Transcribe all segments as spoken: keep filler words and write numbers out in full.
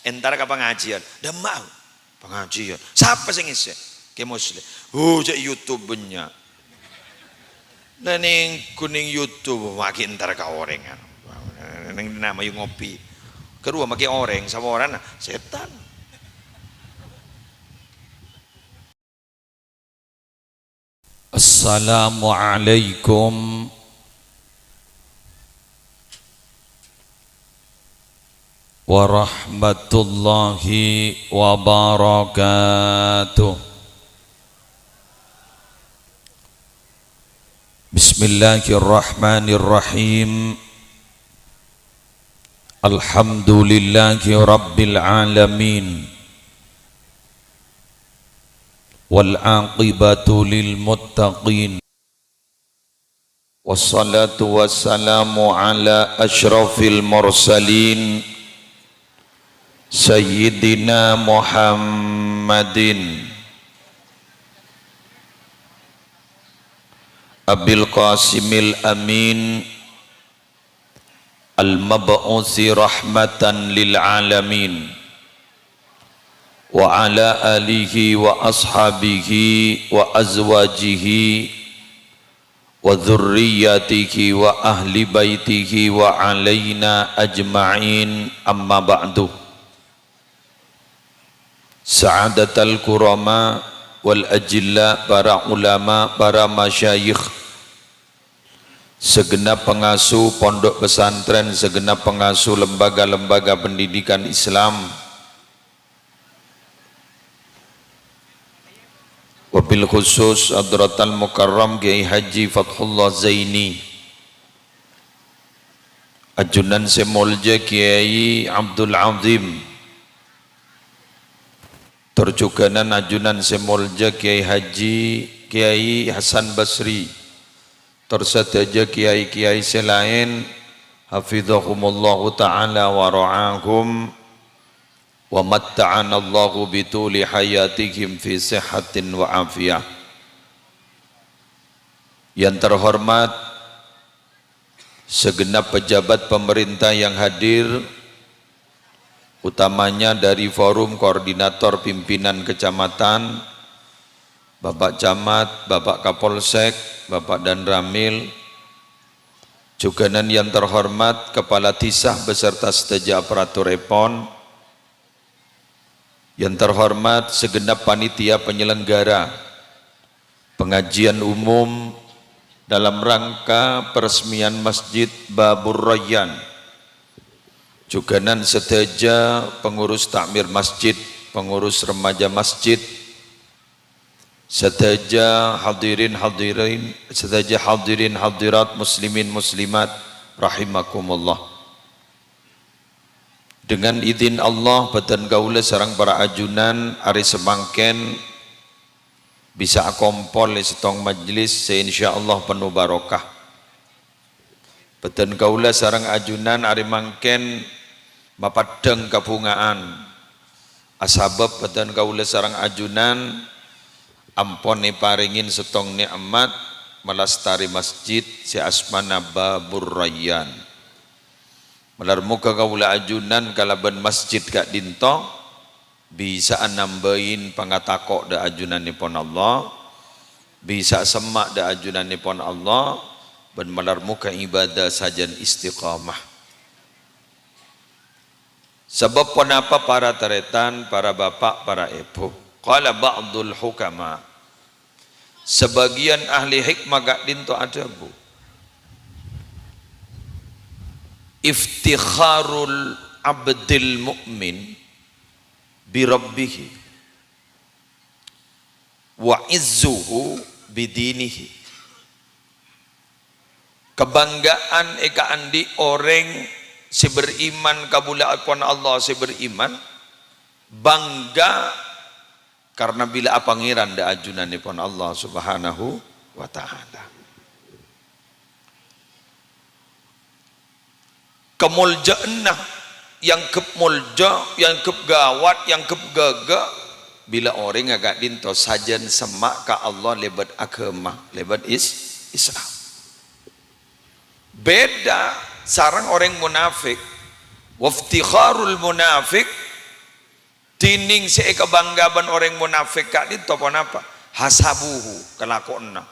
Entar ka pangajiân. Dâ' emma', pangajiân. Sapa sè ngèssè? Kè Muslim. Oh, cè' YouTube bânnya'. Neng, neng YouTube, makè entar ka orèng. Neng, neng, mayu ngopi. Karowa makè orèng, saporana sètan. Assalamualaikum warahmatullahi wabarakatuh. Bismillahirrahmanirrahim. Alhamdulillahi rabbil alamin. Wal aqibatu lil muttaqin. Wassalatu wassalamu ala asyrafil mursalin, Sayyidina Muhammadin Abil Qasimil Amin, al-mab'usi rahmatan lil alamin, wa ala alihi wa ashabihi wa azwajihi wa dzurriyyatihi wa ahli baitihi wa alaina ajma'in, amma ba'du. Sa'adatal kurama wal ajilla, para ulama, para masyayikh, segenap pengasuh pondok pesantren, segenap pengasuh lembaga-lembaga pendidikan Islam, wabil khusus Hadratal Mukarram Kiai Haji Fathullah Zaini, ajunan sè molja Kiai Abdul Azim, tor jhughânan ajunan sè molja Kiai Haji, Kiai Hasan Basri, tor sadhâjâ kiai-kiai sè laèn, hafizahumullahu ta'ala wa ra'ahum, wa matta'anallahu bituli hayatihim fi sihhatin wa afiyah. Yang terhormat segenap pejabat pemerintah yang hadir, utamanya dari Forum Koordinator Pimpinan Kecamatan, Bapak Camat, Bapak Kapolsek, Bapak Danramil, jhughânan yang terhormat Kepala Desa beserta sadhâjâ aparaturèpon, yang terhormat segenap panitia penyelenggara pengajian umum dalam rangka peresmian Masjid Babur Rayyan, jhughânan sadhâjâ pengurus takmir masjid, pengurus remaja masjid, sadhâjâ hadirin hadirin, sadhâjâ hadirin hadirat muslimin muslimat rahimakumullah. Dengan idin Allah, bhâdhân kaulâ sareng para ajunan arè samangkèn bisa akompol è sèttong majlis sè insyaallah penuh barokah. Bhâdhân kaulâ sareng ajunan arè mangkèn mapaddhâng kabhunga'an, asabâb bhâdhân kaulâ sareng ajunan ampon èparèngè sèttong nè'mat malastarè masjid sè asmana Babur Rayyan. Malar moghâ kaulâ ajunan kalabân masjid ka'dinto bisa'a nambâi pangatako' dâ' ajunanèpon Allah, bisa'a semma' dâ' ajunanèpon Allah, bân malar moghâ ibadah sajân istiqamah. Sabâb ponapa, para tarètan, para bapa', para èbhu? Qala ba'dul hukama, sabâgiyân ahli hikmah ka'dinto adhâbu, "Iftikharul abdil mu'min bi rabbih, wa izzuhu bi dinihi." Kabhângga'an è kaandi' orèng sè beriman, kabulâèpon Allah sè beriman, bangga karna bila'a Pangèran dâ' ajunanèpon Allah Subhanahu wa Ta'ala. Kamoljâ'ânna èangghep molja, èangghep ghâwât, èangghep ghâghâ, bilâ orèngnga ka'dinto sajân semma' ka Allah lèbât aghâma, lèbât is-, Islam. Bhidhâ sareng orèng munafik. Waftikharul munafik Dhinèng sè èkabhângghâ bân orèng monafèk ka'dinto ponapa? Hasabuhu, kalakowanna,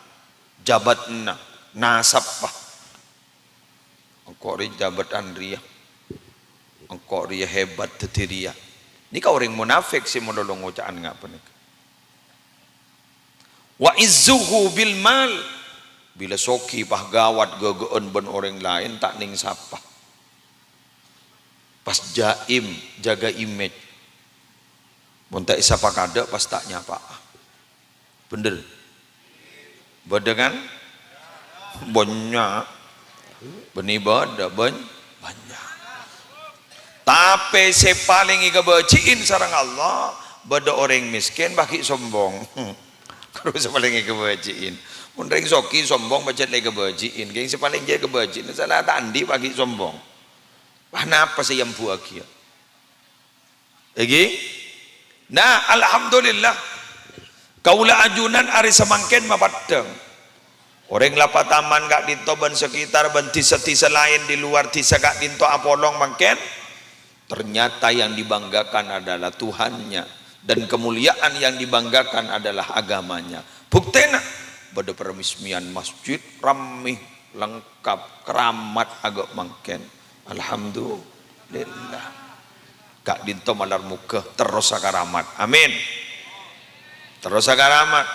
jhâbâdhânna, nasabbhâ. Engko' rè jhâbâdhân rèya. Engko' rèya hebat dhâddhi rèya. Nèka orèng monafèk sè malolo ngoca'an nga' panèka. Wa izzuhu bil mal. Bilâ soghi pas ghâwât ghâghâ'ân bân orèng laèn ta' nèng sapa. Pas jaim, jâgâ image. Mon ta' èsapa kadâ' pas ta' nyapa'a. Bhender? Bâdâ kan? Bânnya'. Bânnè bâdâ, bân-, bânnya'. Tapè sè palèng èkabâji'in sareng Allah, bâdâ orèng mèskèn pas ghi' sombong. Karo sè palèng èkabâji'in. Mon rèng soghi sombong pajhât la èkabâji'in. Kèng sè palèng jhâ' èkabâji'in, sala ta' andi' pas ghi' sombong. Wah, napa sè èambuwâghiyâ? Èngghi? Nah, alhamdulillah. Kaulâ ajunan arè samangkèn mapeddhâng. Orèng La Pataman ka'dinto bân sekitar bân dhisa-dhisa laèn di luar dhisa ka'dinto apolong mangkèn. Ternyata yang dibanggakan adalah Tuhannya dan kemuliaan yang dibanggakan adalah agamanya. Buktèna, bâdâ peresmian masjid rammè, lengkap, keramat aghâ' mangkèn. Alhamdulillah. Ka'dinto malar moghâ terrosa karamat. Amin. Terrosa karamat.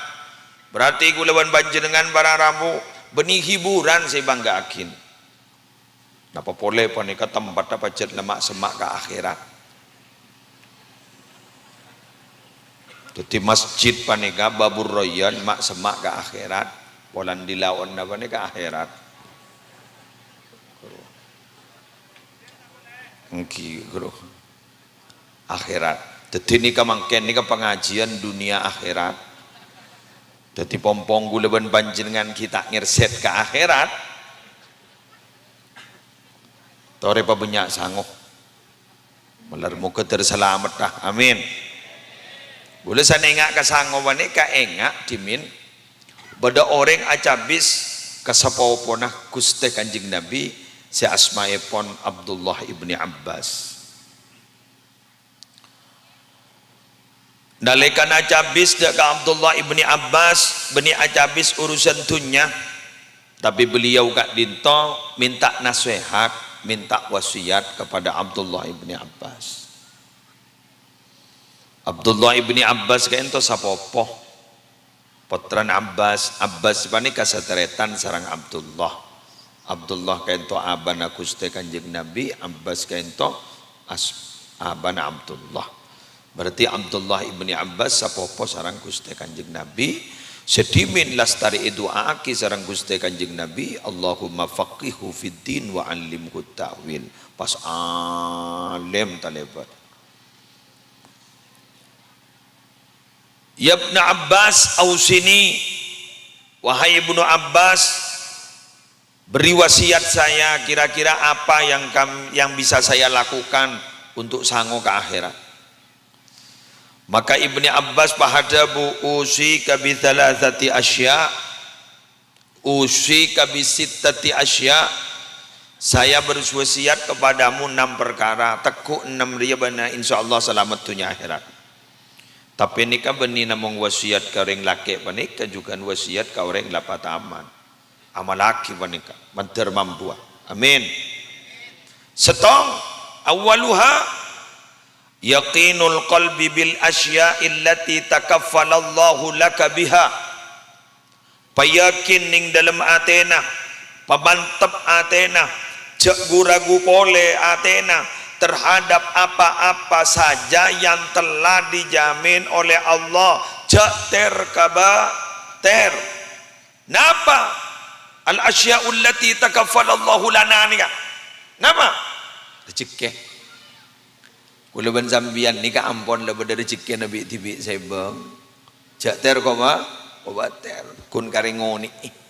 Berarti kaulâ bân panjhennengngan para rabu bânnè hiburan sè èbângga'aghi. Napa polè panèka tempatta pajhât la ma'-semma' ka akhèrat. Dhâddhi masjid panèka Babur Rayyan ma'-semma' ka akhèrat. Polana di laonna panèka akhèrat. Èngghi, Bro. Akhèrat. Dhâddhi nèka mangkèn nèka pangajiyân dhunnya akhèrat. Dhâddhi pong-pong kaulâ bân panjhennengngan ghi' ta' ngèrsèt ka akhèrat. Torè pabânnya' sango. Malar moghâ ter-, salameddhâ. Amin. Kaulâ sanènga' ka sango panèka ènga' dhimèn bâdâ orèng acabis ka sapopona Ghustè Kanjeng Nabi sè asmaèpon Abdullah ibni Abbas. Nalèkana cabis dâ' ka Abdullah ibni Abbas, bânnè acabis urusan dhunnya, tapè beliau ka'dinto mènta nasèhat, mènta wasiyat kepada Abdullah ibni Abbas. Abdullah ibni Abbas ka'dinto sapopo. Pottrana Abbas, Abbas panèka satarètan sareng Abdullah. Abdullah ka'dinto abana Ghustè Kanjeng Nabi, Abbas ka'dinto as-, abana Abdullah. Berarti Abdullah ibni Abbas sapopo sareng Ghustè Kanjeng Nabi, sè dhimèn lastarè èdu'aaghi sareng Ghustè Kanjeng Nabi, "Allahumma faqqihhu fid din wa 'allimhu ta'wil." Pas alèm talèbât. "Ya Ibnu Abbas, ausini, wahai Ibnu Abbas, beri wasiat saya, kira-kira apa yang kam-, yang bisa saya lakukan untuk sango ka akhèrat." Maka Ibni Abbas pahadhâbu, "Usika bi thalathati asya'." "Usika bi sittati asya', saya berwasiat kepadamu enam perkara, tegghu' ennem rèya bâ'na insyaallah salamet dhunnya akhèrat." Tapè nèka bânnè namong wasiat ka orèng lakè' panèka, jhughân wasiat ka orèng la pataman. Amallaghi panèka, mandhâr mambuwâ. Amin. Sèttong, awwaluha, yaqinul qalbi bil asya'i allati takaffalallahu laka biha. Payakin neng dâlem atèna, pamantep atèna, jhâ' gu-ragu polè atèna terhadap apa-apa saja yang telah dijamin oleh Allah, jhâ' ter-kabâter. Napa? Al-asya'u allati takaffalallahu lana nèka. Napa? Rejhekkè. Kaulâ bân sampèyan nèka ampon la bâdâ rejhekkèna bi'-dhibi' sèbâng. Jhâ' ter-koma-, kobâter. Ghun karè ngonè'è.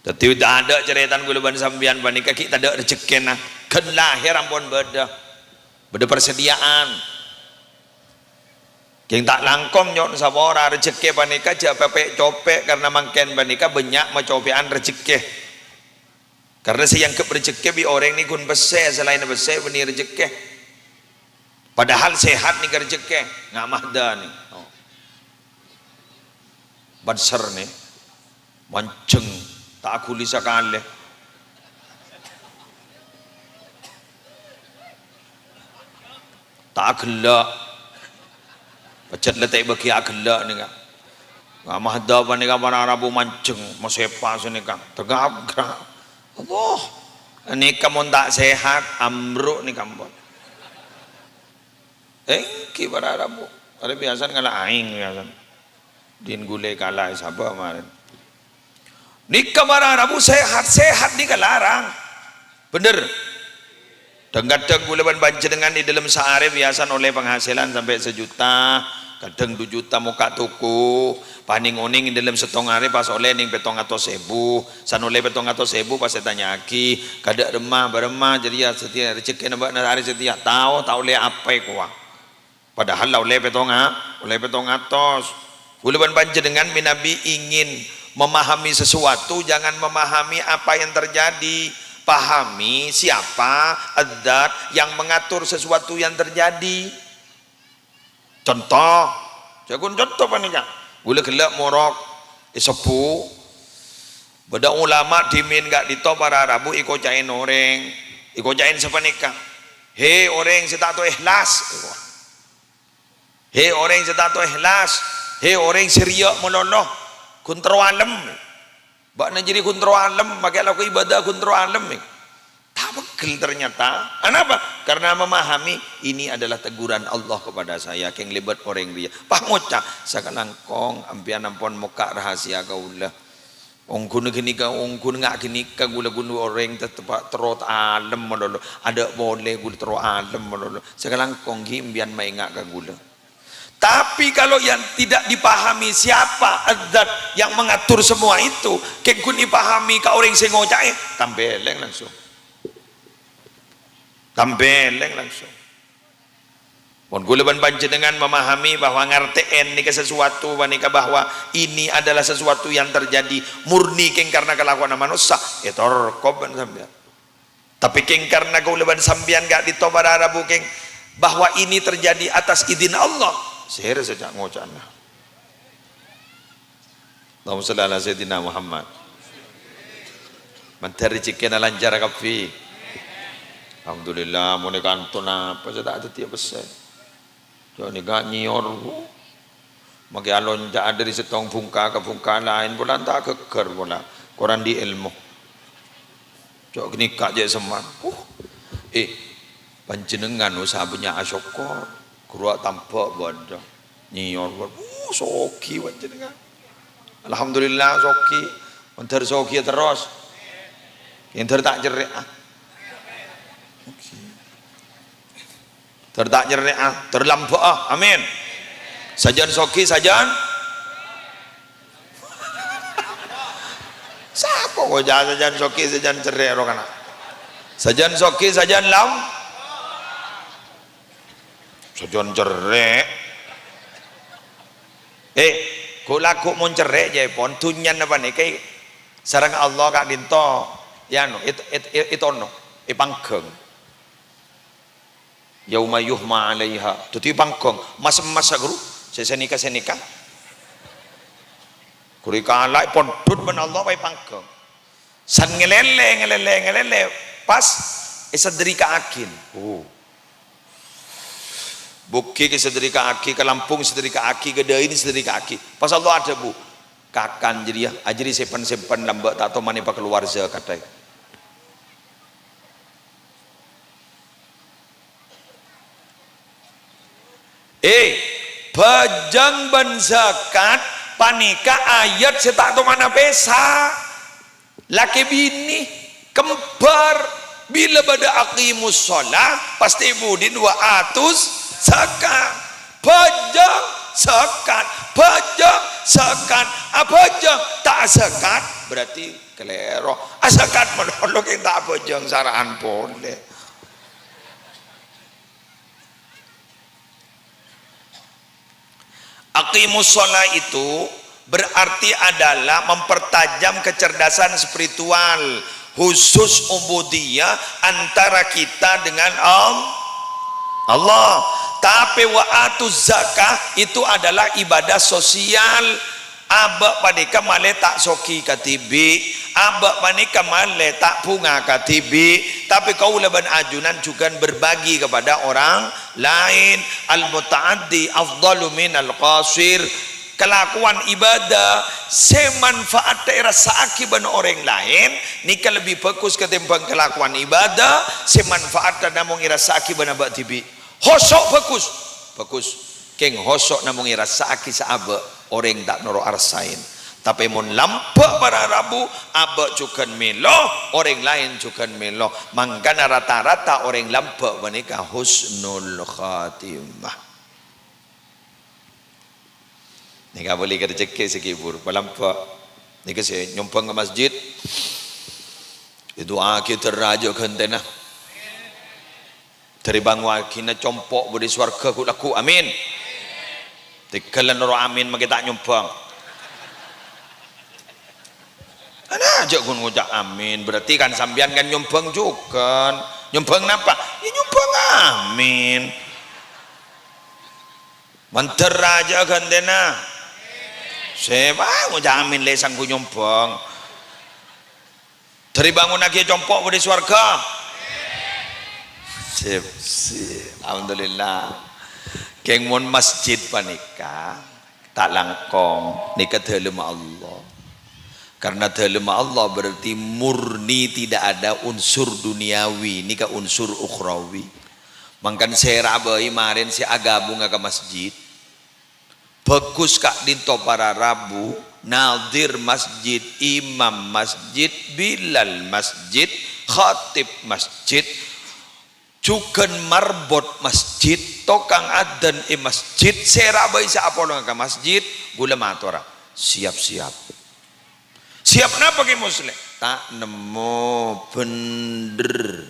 Dhâddhi, tadâ' carètana kaulâ bân sampèyan panèka ghi' tadâ' rejhekkèna. Ghân lahèr ampon bâdâ. Bâdâ persediaan. Kèng ta' langkong nyo'on sapora rejhekkè panèka jhâ' pèpè'-copè' karna mangkèn panèka bânnya' macopè'an rejhekkè. Karna sè èangghep rejekkè bi' orèng nèka ghun pèssè, salaènna pèssè bânnè rejekkè. Padahal sehat nèka rejekkè, nga' mahda nèka. Oh. Banser nèka, manjheng, ta' aghuli sakalè. Ta' aghellâ'. Pajhât la ta' èbâghi aghellâ' nèka. Nga' mahda panèka para rabu manjheng, masèpa sanèka. Tegap, gerak. Allah. Nèka mon ta' sehat, ambruk nèka ampon. Èngghi para rabu. Arè biyasana ngala' aèng biyasana. Din ghulâ kala è sabâ marèn. Nèka para rabu sehat-sehat nèka larang. Bhender. Dhâng-kadhâng ghulâ bân panjhennengngan è dhâlem saarè biyasana ollè penghasilan sampè' sajuta, kadhâng du juta mokka' toko, pas nèng-onèng è dhâlem sèttong arè pas ollè nèng pèttong atos èbu, san ollè pèttong atos èbu pas ètanya'aghi, "Kadâ' remma, bârâmma jârèya satèya rejekkèna bâ'na arè satèya?" "Tao, ta' ollè apa èkowa." Padahal la ollè pèttong a-, ollè pèttong atos. Ghulâ bân panjhennengngan mènabi ingin memahami sesuatu, jangan memahami apa yang terjadi. Pahami siapa, Dzat, yang mengatur sesuatu yang terjadi. Conto, jhâ' ghun conto panèka. Ghulâ ghellâ' morok, èsebbhu. Bâdâ ulama dhimèn ka'dinto para rabu èkoca'èn orèng, èkoca'èn sapanèka, "He, orèng sè ta' tao èhlas." He, orèng sè ta' tao èhlas, he, orèng sè riya' malolo, ghun terro alem. Bâ'na jârèya ghun terro alem, makè alako ibadah ghun terro alem. Ta' pegghel ternyata. Anapa? Karena memahami ini adalah teguran Allah kepada saya, kèng lèbât orèng riya'. Pas ngoca', "Sakalangkong, ampèyan ampon mokka' rahasia kaulâ." Ongghuna ghânèka, ongghuna nga' ghânèka, ghulâ ghun orèng teppa' terro alem malolo. Adâ' polè ghulâ terro alem malolo. Sakalangkong ghi' empèyan maènga' ka ghulâ. Tapi kalau yang tidak dipahami siapa Dzat yang mengatur semua itu, kèng ghun èpahami ka orèng sè ngoca'è, tambeleng langsung. Tambeleng langsung. Mon ghulâ bân panjhennengngan memahami bahwa ngartè'èn nèka sesuatu panèka, bahwa ini adalah sesuatu yang terjadi murni kèng karena kalakowanna manossa, ètorkop bân sampèyan. Tapè kèng karena kaulâ bân sampèyan ka'dinto para rabu kèng, bahwa ini terjadi atas izin Allah, sèra sè ca'-ngoca'na. Allahumma shalli ala sayyidina Muhammad. Mandhâr rejekkèna lancar kabbhi. Alhamdulillah, monè kanto napa sè ta' dhâddhiyâ pèssè. Jhâ' nèka nyèyor, bu. Makè alonca'a dâri sèttong bhungka ka bhungka laèn, pola ta' ghâgghâr pola. Korang andi' èlmo. Jhâ' ghânèka jhâ' semman. Uh. Eh, panjhennengngan usaha bânnya' asokkor. Ghuru atamba' bâdâ. Nyèyor, uh, sogi panjhennengngan. Alhamdulillah, sogi. Mandhâr sogi terros. Mandhâr ta' cerrè'a. Oke. Mandhâr ta' cerrè'a, mandhâr lambâ'â. Amin. Sajân sogi, sajân. Sapa ngoca' sajân sogi, sajân cerrè' ro kana'? Sajân sogi, sajân lam-, sajân cerrè'. Eh, ghu-, lagghu' mon cerrè' jâèpon, dhunnyana panèka sareng Allah ka'dinto, yâ, anu, èt-, èt-, èt-, ètono, èpangghâng. Yauma yuhma 'alaiha. Dhâddhi èpangghâng, mas-emmas, ghu, sè sanèka-sanèka. Ghu rèkala èpondhut bân Allah, pas èpangghâng. San ngalèlè, ngalèlè, ngalèlè, pas èsadrika'aghi. Oh. Boghi' èsadrika'aghi, ka lambung èsadrika'aghi, ka dâin èsadrika'aghi. Pas Allah adhâbu, "Kakan jârèya, ajârèya sèmpen-sèmpen lambâ' ta' toman èpakalowar zakatta." Eh, bhâjâng bân zakat panèka ayat sè ta' tomana pèsa. Lakè binè kembar. Bilâ bâdâ aqimus shalah, pastè budina wa atuz zakat. Bhâjâng zakat, bhâjâng zakat, abhâjâng ta' zakat, berarti kalèro. Azakat malolo kèng ta' abhâjâng sara'an polè. Aqimus shalah itu berarti adalah mempertajam kecerdasan spiritual, Khusus ubudiyah antara kita dengan Al-, Allah. Tapè wa atuz zakah itu adalah ibadah sosial. Abâ' panèka malè ta' soghi kadhibi', abâ' panèka malè ta' bhunga kadhibi', tapè kaulâ bân ajunan jhughân berbagi kepada orang lain. Al-muta'addi afdalu minal qasir. Kalakowan ibadah sè manfaatta èrassa'aghi bân orèng laèn nèka lebbi bhâghus katèmbhâng kalakowan ibadah sè manfaatta namong èrassa'aghi bân abâ' dhibi'. Hoso' bhâghus, bhâghus. Kèng hoso' namong èrassa'aghi sè abâ', orèng ta' noro' arsaèn. Tapè mon lambâ' para rabu, abâ' jhughân mèlo, orèng laèn jhughân mèlo. Mangkana rata-rata orèng lambâ' panèka husnul khatimah. Nèka bâli ka rejhekkè sè ghibur, palambâ'. Nèka sè nyombhâng ka masjid. Èdu'aaghi dârâjâ ghântèna. Dâri bângowaghina compo' budi sowarghâ ghu'-lagghu'. Amin. Tèghâlân noro' amin makè ta' nyombhâng. Ana jhâ' ghun ngoca' amin, berarti kan sampèyan kan nyombhâng jhughân. Nyombhâng napa? Ya nyombhâng amin. Mandhâr rajâ'â ghântèna. Sè, wah, ngoca' amin lè sangghu nyombhâng. Dâri bângonnaghi compo' budi sowarghâ. Sip, sip. Alhamdulillah. Kèng mon masjid panèka ta' langkong, nèka dhâlemma Allah. Karena dhâlemma Allah berarti murni tidak ada unsur duniawi, nèka unsur ukhrawi. Mangkana sèra bhâi marèn sè aghâbunga ka masjid. Bhâghus ka'dinto para rabu, nadhir masjid, imam masjid, bilal masjid, khatib masjid, jhughân marbot masjid, tokang adzan è masjid, sèra bhâi sè apolonga ka masjid, ghulâ matora, siap-siap. Siap napa, Kè Musleh? Ta' nemmo bhendher.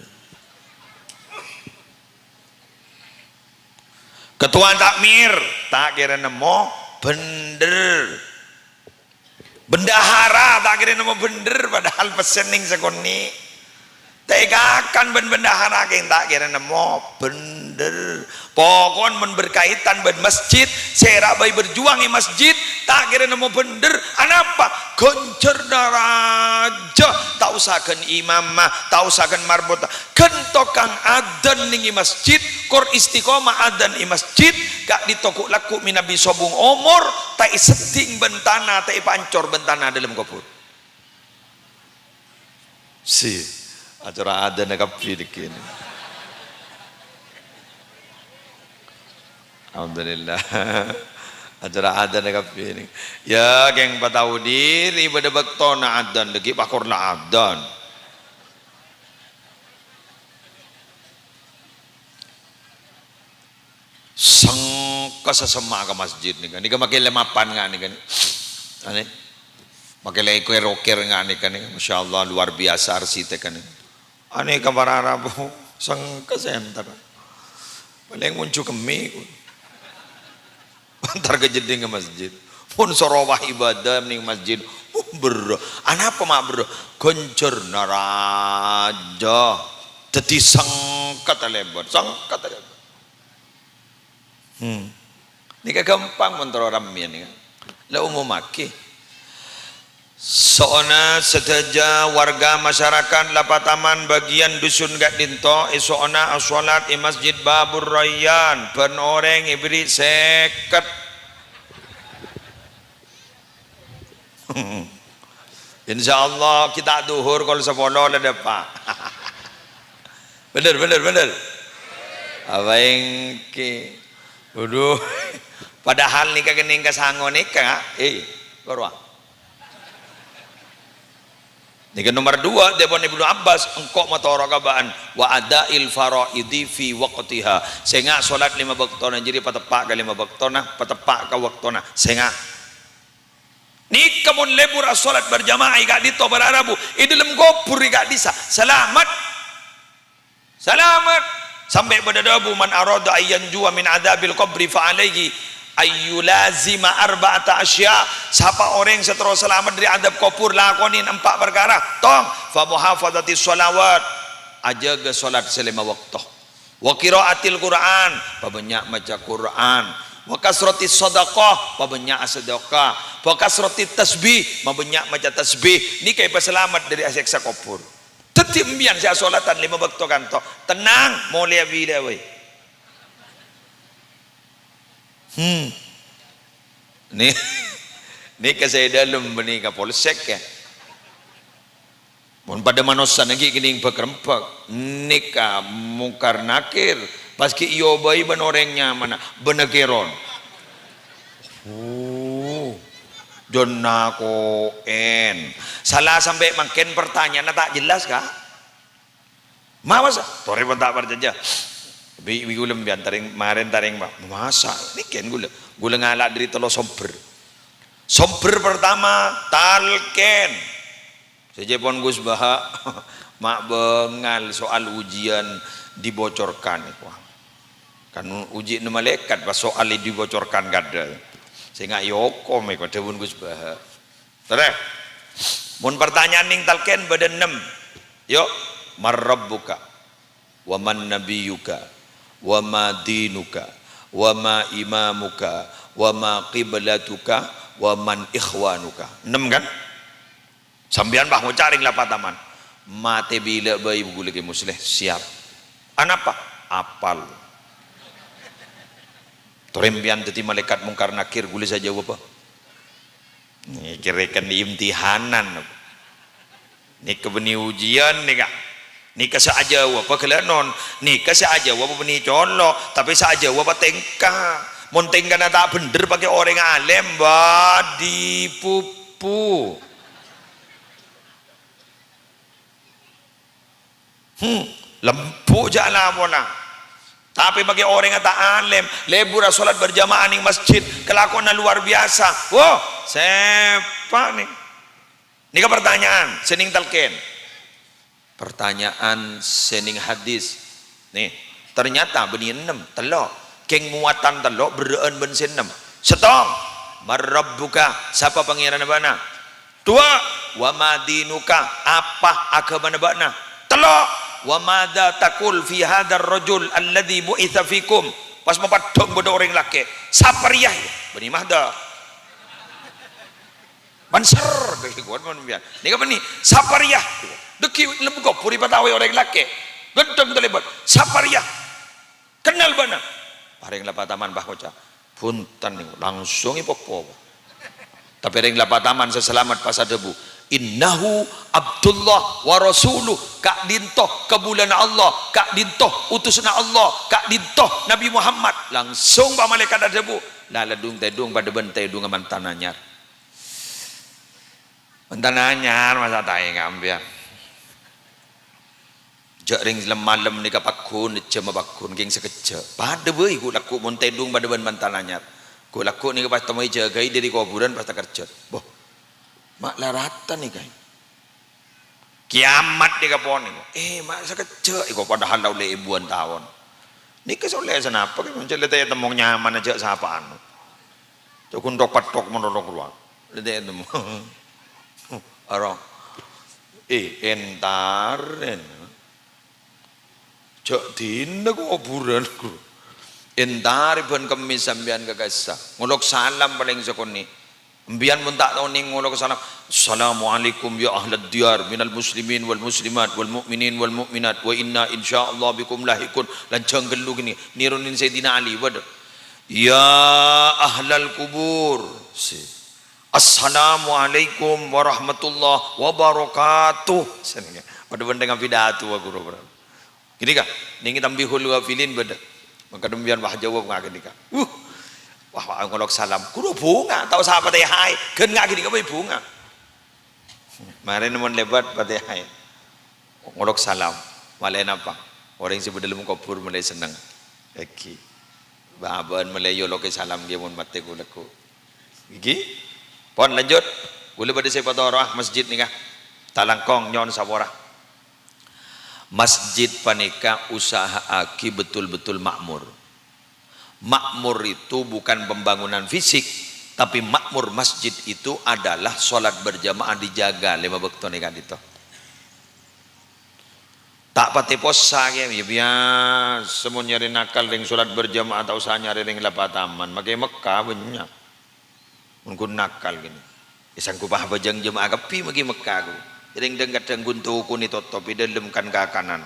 Ketua takmir, ta' kèra nemmo bhendher. Bendahara, ta' kèra nemmo bhendher, padahal pèssè nèng sakonè'. Ta' èkakan bân bendahara kèng ta' kèra nemmo bhendher. Pokon mon berkaitan bân masjid, sèra bhâi berjuang è masjid, ta' kèra nemmo bhendher. Anapa? Ghânjhârna rajâ. Ta' osa ghân imamah, ta' osa ghân marbot. Ghân tokang adzan nèng è masjid, kor istiqomah adzan è masjid, ka'dinto ghu'-lagghu' mènabi sobung omor, ta' èsedding bân tana, ta' èpaancor bân tana dâlem kobhur. Si, acara adzanna kabbhi dhâggi'. Alhamdulillah. Acara adzanna kabbhi nèka. Ya, kèng patao dhiri bâdâ bâktona adzan, dhâggi' pakor la adzan. Sengka sasemma ka masjid nèka. Nèka makè lè mapan nga' nèka. Anè. Makè lè kèr-okèr nga' nèka nèka. Masya Allah, luar biasa arsitekka nèka. Anè ka para rabu, sengka sènter. Palèng monjhu kemmè. Entar ka jeddhing ka masjid. Pon soro wah ibadah nèng masjid. Uh, berrâ. Anapa ma' berrâ? Ghânjhârna rajâ. Dhâddhi sengka talèbât, sengka talèbât. Hmm. Nèka ghâmpang mon terro rammèyan nèka. La umumaghi. So'ona sadhâjâ warga masyarakat Lapataman bagian dusun ka'dinto, èso'ona asholat è Masjid Babur Rayyan, bân orèng èberri' sèket. Insyaallah, kita duhur kol sapolo la dâpa'. Bhendher, bhendher, bhendher. Apa ènggi? Waduh. Padahal nèka kennèng ka sango nèka, eh, korwa. Nèka nomer dua, dhâbuna Ibnu Abbas, engko' matoro' ka bâ'ân, "Wa ada'il faraidi fi waqtiha." Sènga' sholat lèma bâktona jârèya pateppa' ka lèma bâktona, pateppa' ka wâktona. Sènga'. Nèka mon lebur asholat berjamaah è ka'dinto para rabu, è dâlem kobhur è ka'dissa', salamet. Salamet. Sampè' bâdâ dhâbu, "Man arada an yanjuwa min adzabil qabri fa alaihi Ayyulazima arba'ata asya, sapa orèng sè terro salamet dâri adzab kobhur, lakonè empa' parkara. Tong, fa muhafadzatis shalawat, ajâgâ salat sè lèma bâkto. Wa qiraatil Qur'an, pabânnya' maca Qur'an. Wa kasratis shadaqah, pabânnya' asadhâka. Wa kasratit tasbih, pabânnya' maca tasbih. Nèka èpasalamet dâri asèksa kobhur. Dhâddhi, empèyan sè asolatan lèma bâkto kanto, tennang, molèya bilâ bhâi. Hmm. Ni-, nèka sè è dâlem bânnè ka polsek, ya. Mon padâ manossa nèka ghi' kènèng bâk-rembâk. Nèka Mungkar Nakir. Pas ghi' èobâi bân orèng nyamana. Bânnè kèron. Oh. Jân nako'èn. Sala sampè' mangkèn pertanyaanna ta' jelas, Ka'. Mawasa? Torè pon ta' parcajâ. Bi-, bi ghulâ empèyan tarèng, marèn tarèng, Pak. Masa? Nèka ghulâ. Ghulâ ngala' dâri tello sombher. Sombher pertama, talkèn. Sè jâ' pon Gus Baha, ma' bângal soal ujian dibocorkan, wah. Kan ujianna malaèkat, pas soal dibocorkan kadhâ'. Sènga' èokom, èko dhâbuna Gus Baha. Terus, mon pertanyaan nèng talkèn bâdâ ennem. Yo, "Man rabbuka? Wa man nabiyyuka? Wa ma dinuka? Wa ma imamuka? Wa ma qiblatuka? Wa man ikhwanuka?" Ennem, kan? Sampèyan, Bah, ngoca' rèng Lapataman. Matè bilâ bhâi, Bu, ghulâ Kè Musleh. Siap. Anapa? Apal. Torè empèyan dhâddhi malaèkat Mungkar Nakir, ghulâ sè ajâwâbhâ. Nèka rèken imtihanan. Nèka bânnè ujian nèka. Nèka sè ajâwâbhâ ghellâ' non. Nèka sè ajâwâbhâ bânnè colo', tapè sè ajâwâbhâ tèngka. Mon tèngkana ta' bhendher, pakè orèng alèm, bâdhi puppu. Hmm, lembut jâ' laporanna. Tapè bagi orèngnga ta' alèm, lebur asolat berjamaah nèng masjid, kelakuanna luar biasa. Wo, sèpa' nèng. Nèka pertanyaan sè nèng talkèn. Pertanyaan sè nèng hadis. Nè, ternyata bânnè ennem, tello'. Kèng muatan tello' berrâ'ân bân sè ennem. Sèttong, "Man rabbuka?" Sapa pangèranna bâ'na? Duwâ', "Wa ma dinuka?" Apa aghâmana bâ'na? Tello', "Wa madza taqul fi hadzar rajul alladzi bu'itsa fikum?" Pas mapaddhâng bâdâ orèng lakè'. Sapa rèya? Bânnè madza. Manser, kaèngguwân mon biyan. Nèka bânnè, "Sapa rèya?" Dâgghi' lebbu kobhur èpataowè orèng lakè'. Ghânteng talèbât. "Sapa rèya?" Kennal bâ'na? Rèng Lapataman pas ngoca', "Bhunten, nèko." Langsung èpokpo. Tapè rèng Lapataman sè salamet pas adhâbu, "Innahu Abdullah wa Rasuluh." Ka'dinto kabulâna Allah, ka'dinto utusanna Allah, ka'dinto Nabi Muhammad. Langsung pas malaèkat adhâbu, "La, la dung-tèdung padâ bân tèdungnga mantan anyar." Mantan anyar, masa ta' enga' empèyan. Jâ' rèng lem-malem nèka pagghun, jhâmma pagghun, kèng sakejjhâ'. Padâ bhâi ghu'-lagghu' mon tèdung padâ bân mantan anyar. Ghu'-lagghu' nèka pas temmo èjâgâi dâri kobhurân pas takerjhât. Boh, ma' la rata nèka. Kiyamat nèka pon nèko. Eh, ma' sakejjhâ' nèko, padahal la ollè èbuwân taon. Nèka sè ollè sanapa, kè? Mon cè' la ta' ètemmo nyamana jâ' sapa'an. Jâ' ghun thok-pathok mon rowa. La ta' ètemmo. Aro. Eh, èntarè. Jâ' dinna kobhurân. Èntarè bân kemmès sampèyan ka kassa. Ngolok salam palèng sakonè'. Empèyan mon ta' tao nèng ngolok salam, "Assalamualaikum ya ahlad diyar minal muslimin wal muslimat wal mu'minin wal mu'minat wa inna insyaallah bikum lahiqun." Lanjhâng ghâllu ghânèka, nèronè Sayyidina Ali padâ. "Ya ahlal kubur." Si. "Assalamualaikum warahmatullahi wabarakatuh." Sanèka. Padâ bhândhâng apidato, wa ghuru. Ghânèka, nèng tambihul ghafilin bâdâ. Mangkana empèyan wah jâwâb nga' ghânèka. Uh. Wah, wah, ngolok salam. Ghuru bhunga, tao sa Fatihah. Ghân nga' ghânèka bhâi bhunga. Marèna mon lèbât Fatihah. Ngolok salam. Malè napa? Orèng sè bâdâ dâlem kobhur malè senneng. Èghi. Bâ-abâ'ân malè èolokè salam ghi mon matè ghu'-lagghu'. Èghi. Pon lanjut. Ghulâ bâdâ sè patoro'a masjid nèka. Talangkong nyo'on sapora. Masjid panèka usaha'aghi betul-betul makmur. Makmur itu bukan pembangunan fisik, tapi makmur masjid itu adalah sholat berjamaah dijaga lèma bâkto nèka ka'dinto. Ta' patè possa kèya, ya biyasa mon nyarè nakal rèng sholat berjamaah, ta' osa nyarè rèng la pataman, makè Mekka bânnya'. Mon ghun nakal kènè. È sangko' pa bâjâng jamaah kabbhi maghi Mekka, ghu. Rèng dhâng-kadhâng ghun tokonè totop, è dhâlem kan-kakanan.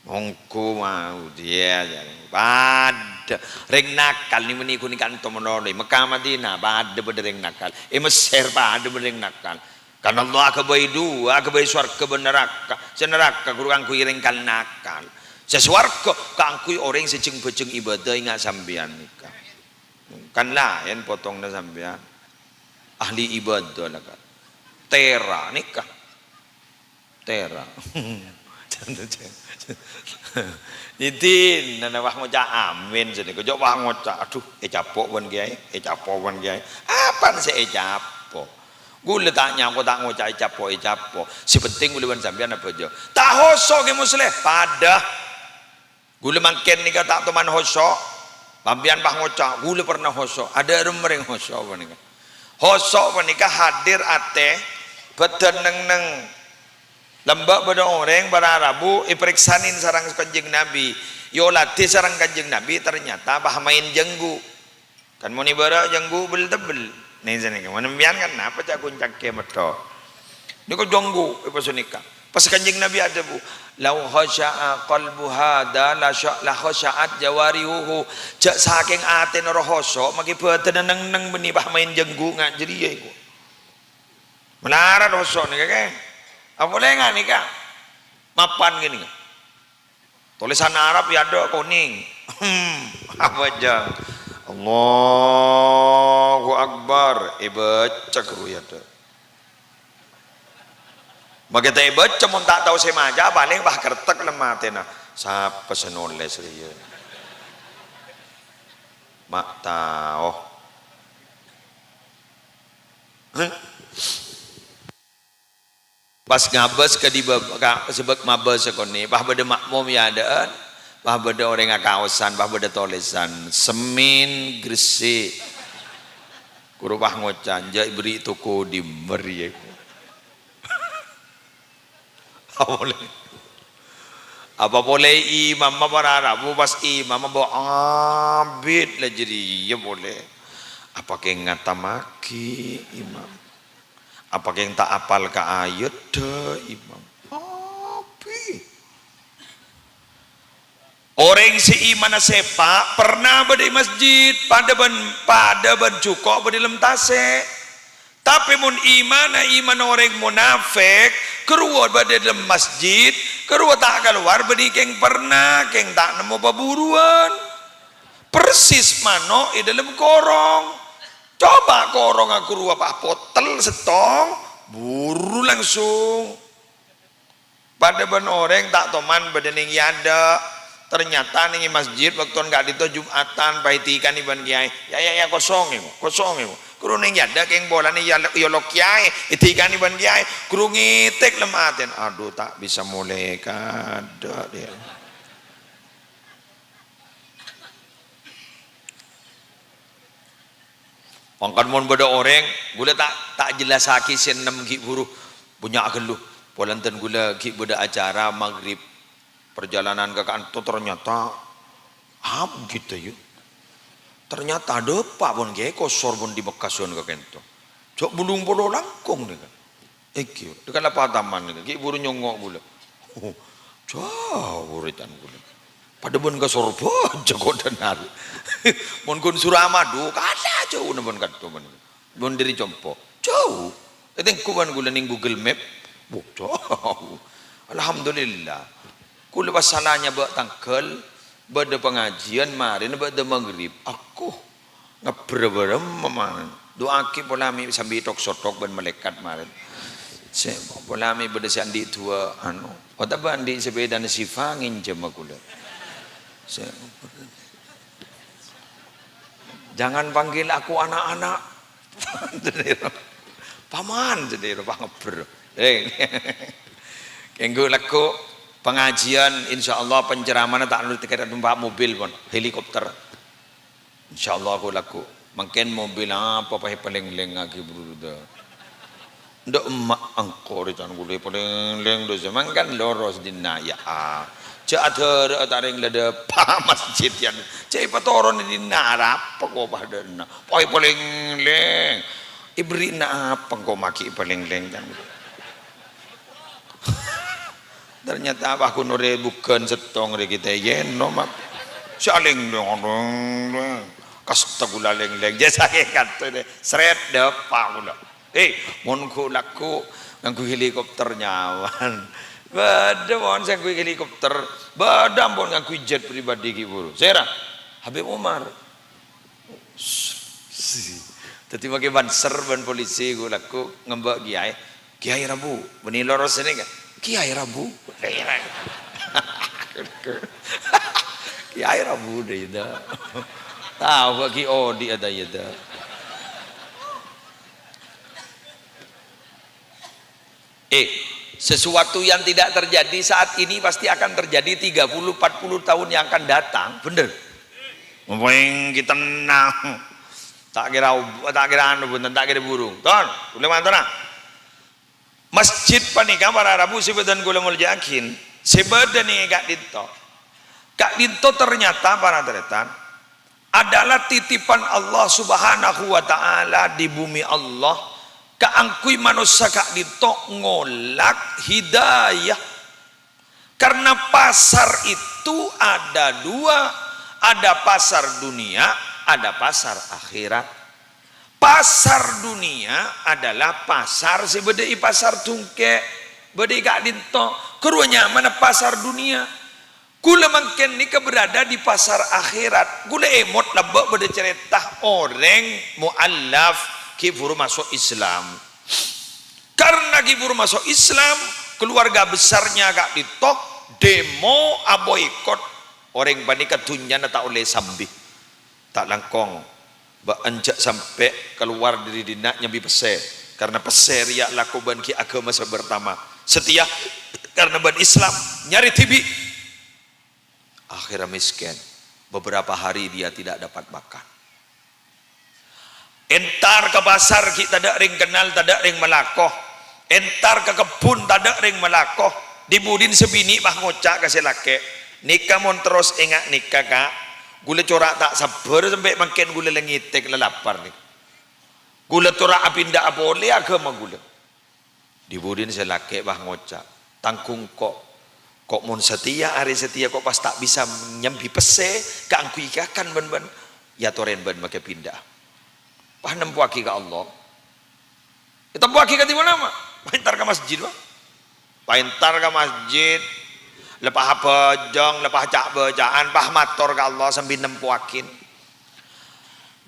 Mongghu mau, iyâ, jârèng. Padâ. Rèng nakal nè, mènè ghun kanto malolo. Mekka Madinah, padâ bâdâ rèng nakal. È Messer, padâ bâdâ rèng nakal. Karna Allah aghâbây duwâ', aghâbây sowarghâ bân naraka. Sè naraka ghuru kaangghuy rèng kal-nakal. Sè sowarghâ kaangghuy orèng sè jâng-bhâjâng ibadah, enga' sampèyan nèka. Kan laèn potonganna sampèyan. Ahli ibadah la, Ka'. Tèra nèka. Tèra. Jadi, nana wah ngoca' amin sè nèko. Jhâ' wah ngoca', "Adhu, ècapo' bân kèyaè, ècapo' bân kèyaè." Apana sè ècapo'? Ghulâ ta' nyako, ta' ngoca' ècapo', ècapo'. Sè penting ghulâ bân sampèyan abhâjâng. Ta' hoso' ghi, Musleh. Padâ. Ghulâ mangkèn nèka ta' toman hoso'. Sampèyan pas ngoca', "Ghulâ pernah hoso'." Adâ' remma rèng hoso' panèka. Hoso' panèka hadir atè, bâdân neng-neng. Lambâ' bâdâ orèng para rabu èparèksanè sareng Kanjeng Nabi. Èoladhi sareng Kanjeng Nabi, ternyata pas maèn jângghu. Kan mon ibârâ' jângghu bel-tebbel. Nè, sanèka. Mon sampèyan kan napa ca' ghun cangkè metto. Nèko jângghu, è pas nèka. Pas Kanjeng Nabi adhâbu, "Lau khasya'a qalbu hadza la sya-, la khasya'at jawarihuhu." Jhâ' sakèng atèna roh hoso', makè bâdânna neng-neng bânnè pas maèn jângghu nga' jârèya èko. Malarat hoso' nèka, kè. Apolè nga' nèka. Mapan kènè. Tolèsan Arab è adâ' konèng. Hmm, abhâjâng. Allahu Akbar. Èbâca ghuru è adâ'. Makè ta' èbâca, mon ta' tao sè maca, palèng pas kertek lem atèna. Sapa sè nolès rèya? Ma' tao. Hah? Pas ngabâs ka dibâ-, ka, sabâ' mabâs sakonè', pas bâdâ makmum è adâ'ân, pas bâdâ orèng akaosan, pas bâdâ tolèsan, "Semin Gresik." Ghuru pas ngoca', "Jhâ' èberri' toko dimma rèya." Apa polè? Apa polè imamma para rabu, pas imamma bâ' abit la jârèya polè. Apa kèng ngatamaghi imam? Apa kèng ta' apal ka ayatdhâ, Imam? Abit. Orèng sè imanna sèpa' pernah bâdâ è masjid, padâ bân, padâ bân jhuko' bâdâ è lem tasè'. Tapè mon imanna iman orèng monafèk, ghâruwa bâdâ è lem masjid, ghâruwa ta' kalowar, bânnè kèng pernah, kèng ta' nemmo pabhuruwân. Persis mano' è dâlem korong. Coba korongnga ghâruwa pas potèl sèttong, buru langsung. Padâ bân orèng ta' toman bâdâ nèng è adâ'. Ternyata nèng è masjid bâkto ka'dinto Jum'atan, pas ètikanè bân kèyaè. "Ya, ya, ya, kosong, èko, kosong, èko." Ghuru nèng è adâ' kèng polana èyalo-, èyolok kèyaè, ètikanè bân kèyaè. Ghuru ngètèk lem atèna, "Adhu, ta' bisa molè ka adâ', dhi." Mangkana mon bâdâ orèng, ghulâ ta', ta' jellassaghi sè ennem ghi' buru, bânnya' ghâllu. Polana dhân ghulâ ghi' bâdâ acara maghrib. Perjalanan ka kanto ternyata abit, yâ. Ternyata dâpa' pon ghi' kosor pon dâri Mekkasân ka kanto. Jhâ' bâllung polo langkong nèka. Èngghi, dâ' ka Lapataman nèka, ghi' buru nyongngo' ghulâ. Oh, jhâu rètan ghulâ. Padâ bân ka Sorbhâjâ kodhân arè. Mon ghun Suramadu, kadhâ jhâuna bân kanto bân. Mon dâri Compo, jhâu. Ètengghu bân ghulâ nèng Google Map. Wuh, jhâu. Alhamdulillah. Ghulâ pas sala nyabâ' tangghâl, bâdâ pangajiân, marèna bâdâ maghrib. Aku. Ngabbher bârâmma marèna. Du'aaghi polana mè' sambi thok-sothok bân malaèkat marèna. Sè polana mè' bâdâ sè andi' duwâ', anu, otabâ andi' sapèdana Siva ngènjhâmma ghulâ. Sè, "Jangan panggil aku anak-anak." Paman, jârèya pas ngabbher. Eh. Kènggu lagghu' pangajiân, insyaallah penceramahna ta' nurut kèra numpa' mobil pon, helikopter. Insyaallah aku laku. Mangkèn mobil apa pas èpalènglèngngaghi buru dâ. Ndak emma' engko' rè can kulâ èpalènglèng dâ, mangkèn loros dinna' ya. Jhâ' adârâ ta' rèng la dâpa' masjid yan. Jhâ' èpatoron dinna' arapa ko' padâna. Pas èpalènglèng. Èberri'na apa engko' maghi èpalènglèng can. Ternyata apa ghun orè bhughân sèttong rè kita yeno mak. Saling dong, dong, dong. Kasta kulâ lèng-lèng. Jhâ' sakèng kantè deh. Sret dâpa' kulâ. Eh, mon ghu laku ngangghuy helikopter nyaman. Bâdâ mon sè ngangghuy helikopter. Bâdâ mon ngangghuy jet pribadi ghi' buru. Sèra? Habib Umar. Dâddhi makè banser bân polisi ghu laku ngambâ' kiyaè. Kiyaè Rabu, bânnè loros sènè kan? Kiyaè Rabu. Kiyaè Rabu dâ' iyâ dâ. Tao bâ' ghi' odi' ada iyâ dâ. Eh, sesuatu yang tidak terjadi saat ini pasti akan terjadi tiga puluh, empat puluh tahun yang akan datang, bener? Ngopèng kita tenang. Ta' kèra ob-, ta' kèra anu, bhunten, ta' kèra burung. Ton, kulâ matora. Masjid panèka para rabu sè bâdhân kulâ molja'aghi, sè bâdâ nèka ka'dinto. Ka'dinto ternyata, para tarètan, adalah titipan Allah Subhanahu wa Ta'ala di bumi Allah kaangghuy manossa ka'dinto ngolak hidayah. Karena pasar itu ada dua, ada pasar dunia, ada pasar akhirat. Pasar dunia adalah pasar sè bâdâ è pasar dhungkè', bâdâ è ka'dinto. Ghâruwa nyamana pasar dunia. Kulâ mangkèn nèka berada di pasar akhirat. Kulâ èmot lambâ' bâdâ carèta orèng mu'allaf ghi' buru maso' Islam. Karena ghi' buru maso' Islam, keluarga besarnya ka'dinto demo aboikot. Orèng panèka dhunnyana ta' ollè sambi. Ta' langkong, bâ'ân jhâ' sampè' kalowar dâri dinna' nyambi pèssè, karena pèssè rèya lako bân ghi' aghâma sè pertama. Setia karena bân Islam, nyarè dhibi'. Akhirnya miskin. Beberapa hari dia tidak dapat makan. Entar ka pasar ghi' tadâ' rèng kennal, tadâ' rèng malako. Entar ka kebbhun tadâ' rèng malako. Dhi-budhina sè binè' pas ngoca' ka sè lakè', "Nèka mon terros enga' nèka, Ka', ghulâ cora' ta' sabbhâr sampè' mangkèn ghulâ la ngètèk la lapar nèka. Ghulâ cora' apinda'a polè aghâma ghulâ." Dhi-budhina sè lakè' pas ngoca', "Tangghung ko', ko' mon satèya arè satèya ko' pas ta' bisa nyambi pèssè kaangghuy èkakan bân, bân, èyatorè bân makè pinda'a." Pas nèmpowaghi ka Allah. Ètèmpowaghi kadhi ponapa? Pas entar ka masjid, Pak. Pas entar ka masjid, la pas abhâjâng, la pas ca'-bâca'an, pas mator ka Allah sambi nèmpowaghi.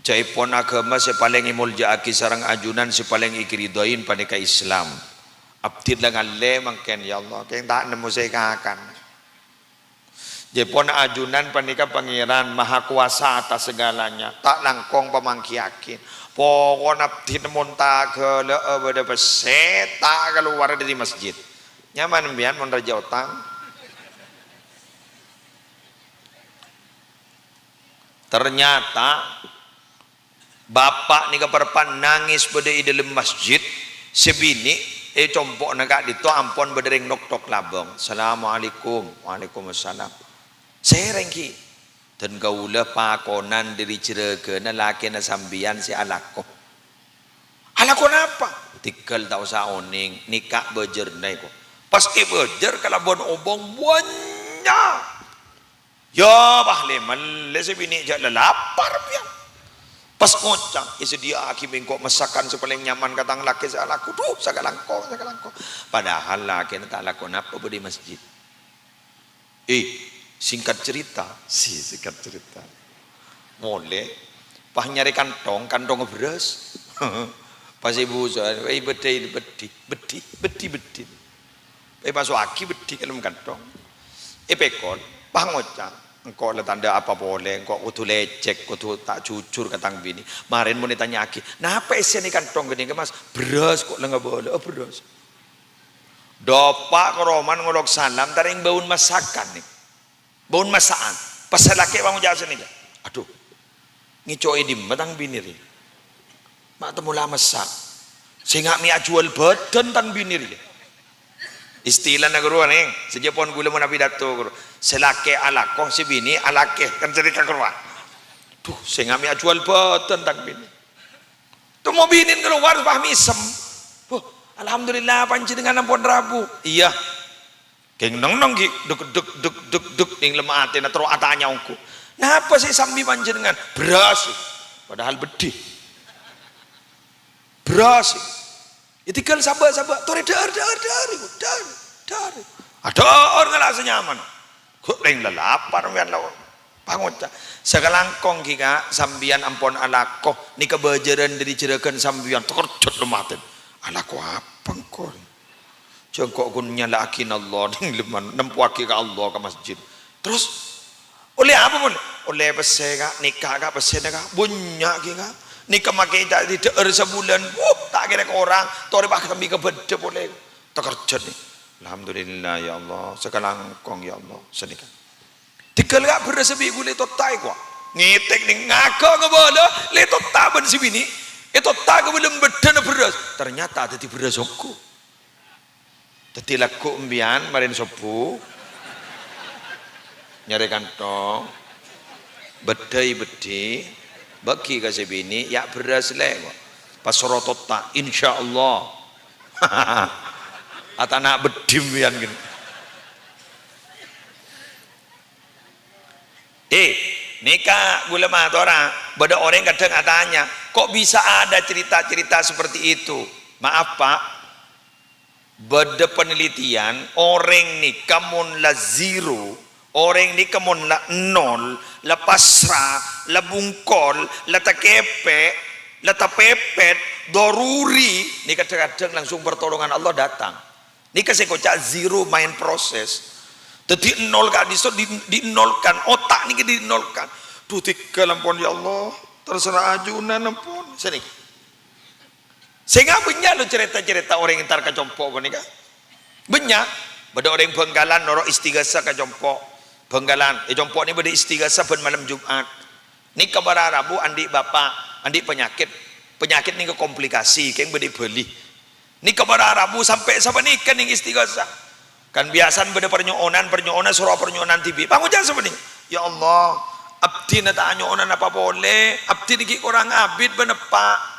Jhâ'èpon aghâma sè palèng èmolja'aghi sareng ajunan sè palèng èkaridhoi panèka Islam. Abdhina la ngallè mangkèn, ya Allah, kèng ta' nemmo sè èkakan. Jhâ'èpon ajunan panèka Pangèran Maha Kuasa atas segalanya, ta' langkong pamanggiyaghi. Pokona abdhina mon ta' ghâlâ'â bâdâ pèssè, ta' kalowar dâri masjid. Nyaman sampèyan mon rajâ otang. Ternyata, bapa' nèka parappa'na nangès bâdâ è dâlem masjid, sè binè' è compo'na ka'dinto ampon bâdâ rèng noktok labâng. "Assalamualaikum." "Waalaikumsalam." "Sèrèng, Ki?" "Dân kaulâ pakonan dâri jârâgâna lakèna sampèyan sè alako." "Alako napa?" "Tèghâl ta' osa onèng, nèka bâjârna èko." Pas èbâjâr kalabân obâng bânnya'. Ya, pas lè-mellè sè binè' jhâ' la lapar, pèyan. Pas ngoca', "Èsadhiyâ'âghi bi' engko' masakan sè palèng nyaman ka tang lakè sè alako." Dhu, sakalangkong, sakalangkong. Padahal lakèna ta' alako napa bâdâ è masjid. Eh, singkat cerita, si, singkat cerita. Molè, pas nyarè kanthong, kanthongnga bherrâs. Pas èbusowè, "Eh, bâddhi, bâddhi, bâddhi, bâddhi, bâddhi." Èpaso'aghi bâddhi ka dâlem kanthong. Èpèkol, pas ngoca', "Engko' la tandhâ apa polè, engko' kodhu lècèk, kodhu ta' jujur ka tang binè'." Marèn mon ètanya'aghi, "Napa èssèna kanthong ghânèka, Mas?" "Bherrâs ko' la ngabâlâ'â, bherrâs." Dâpa' ka romana ngolok salam, ta' rèng bâuna masakan, nè. Bâuna masakan. Pas sè lakè' pas ngoca' sanèka, "Adhu, Ngèco'è dimma tang binè rèya? Ma' temmo la messa'. Sènga' mè' ajhuwâl bhâdhân tang binè rèya. Istilana ghâruwa, nèng. Sajjhâ pon ghulâ mon apidato ghâruwa. Sè lakè alako, sè binè alakè. Kan ghânèka ghâruwa. Duh, sènga' mè' ajhuwâl bhâdhân tang binè. Temmo binèna kalowar, pas mèsem. "Wah, alhamdulillah, panjhennengngan ampon rabu." "Iyâ." Kèng neng-neng ghi', duk, duk, duk, duk, duk, nèng lem atèna terro atanya ongghu, "Napa sè èsambi panjhennengngan?" "Bherrâs." Padahal beddhi. "Bherrâs." Ètinggal sabâ'-sabâ', torè dhâ'âr, dhâ'âr, dhâ'âr, ibu, dhâ'âr, dhâ'âr. Adhâ'âr ngala' sè nyamana. Ghu' rèng lalapar sampèyan la pangoca'. Sakalangkong ghi, Ka', sampèyan ampon alako, nèka bhâjârân dhâri jhurâghân sampèyan, takerjhât lem atèna. "Alako apa engko'?" "Jhâ' engko' ghun nyala'aghi Allah nèng lem-, nèmpowaghi ka Allah ka masjid." "Terros?" "Ollè apa, mon?" "Ollè pèssè, Ka'. Nèka, Ka', pèssèna, Ka'. Bânnya' ghi, Ka'. Nèka makè ta' dhâ'âr sabulân. Wuh, ta' kèra korang. Torè pas sambi kabâdâ polè." Takerjhât, nèng. "Alhamdulillah, ya Allah. Sakalangkong, ya Allah." Sanèka. Tinggal, Ka', bherrâs bi' ghulâ ètotta' èkowa. Ngètèk, nèng, ngaghâ' ngabâlâ, la ètotta' bân sè binè'. Ètotta' ka bâlâ bâddhâna bherrâs. Ternyata dhâddhi bherrâs ongghu. Dhâddhi lagghu' empèyan marèna sobbhu. Nyarè kanthong. Bâddhâi beddhi. Bâghi ka sè binè', yâ' bherrâs lè', kowa. Pas soro totta', insyaallah. Atana' beddhi empèyan, ghi. Eh, nèka ghulâ matora, bâdâ orèng kadhâng atanya, "Kok bisa ada cerita-cerita seperti itu?" Maaf, Pak, bâdâ penelitian, orèng nèka mon la zero, orèng nèka mon la nol, la pasra, la bungkol, la takèpè', la tapèpèt, doruri, nèka kadhâng-kadhâng langsung pertolongan Allah datang. Nèka sè èkoca' zero mind process. Dhâddhi nol ka'dissa' di, dinolkan, otak nèka dinolkan. Duh, tèghâl ampon, ya Allah, terserah ajunan ampon. Sanèka. Sènga' bânnya' lo carèta-carèta orèng entar ka compo' panèka. Bânnya'. Bâdâ orèng Bhângkalan noro' istighasah ka compo'. Bhângkalan, è compo' nè bâdâ istighasah bân malem Jum'at. Nèka para rabu andi' bapa', andi' panyakèt. Panyakèt nèka komplikasi, kèng bâdâ è Bali. Nèka para rabu sampè' sapanèka nèng istighasah. Kan biyasana bâdâ parnyo'onan, parnyo'onan soro parnyo'onan dhibi'. Pangoca' sapanèka, "Ya Allah, abdhina ta' anyo'onan apa polè, abdhina ghi' korang abit bân eppa'.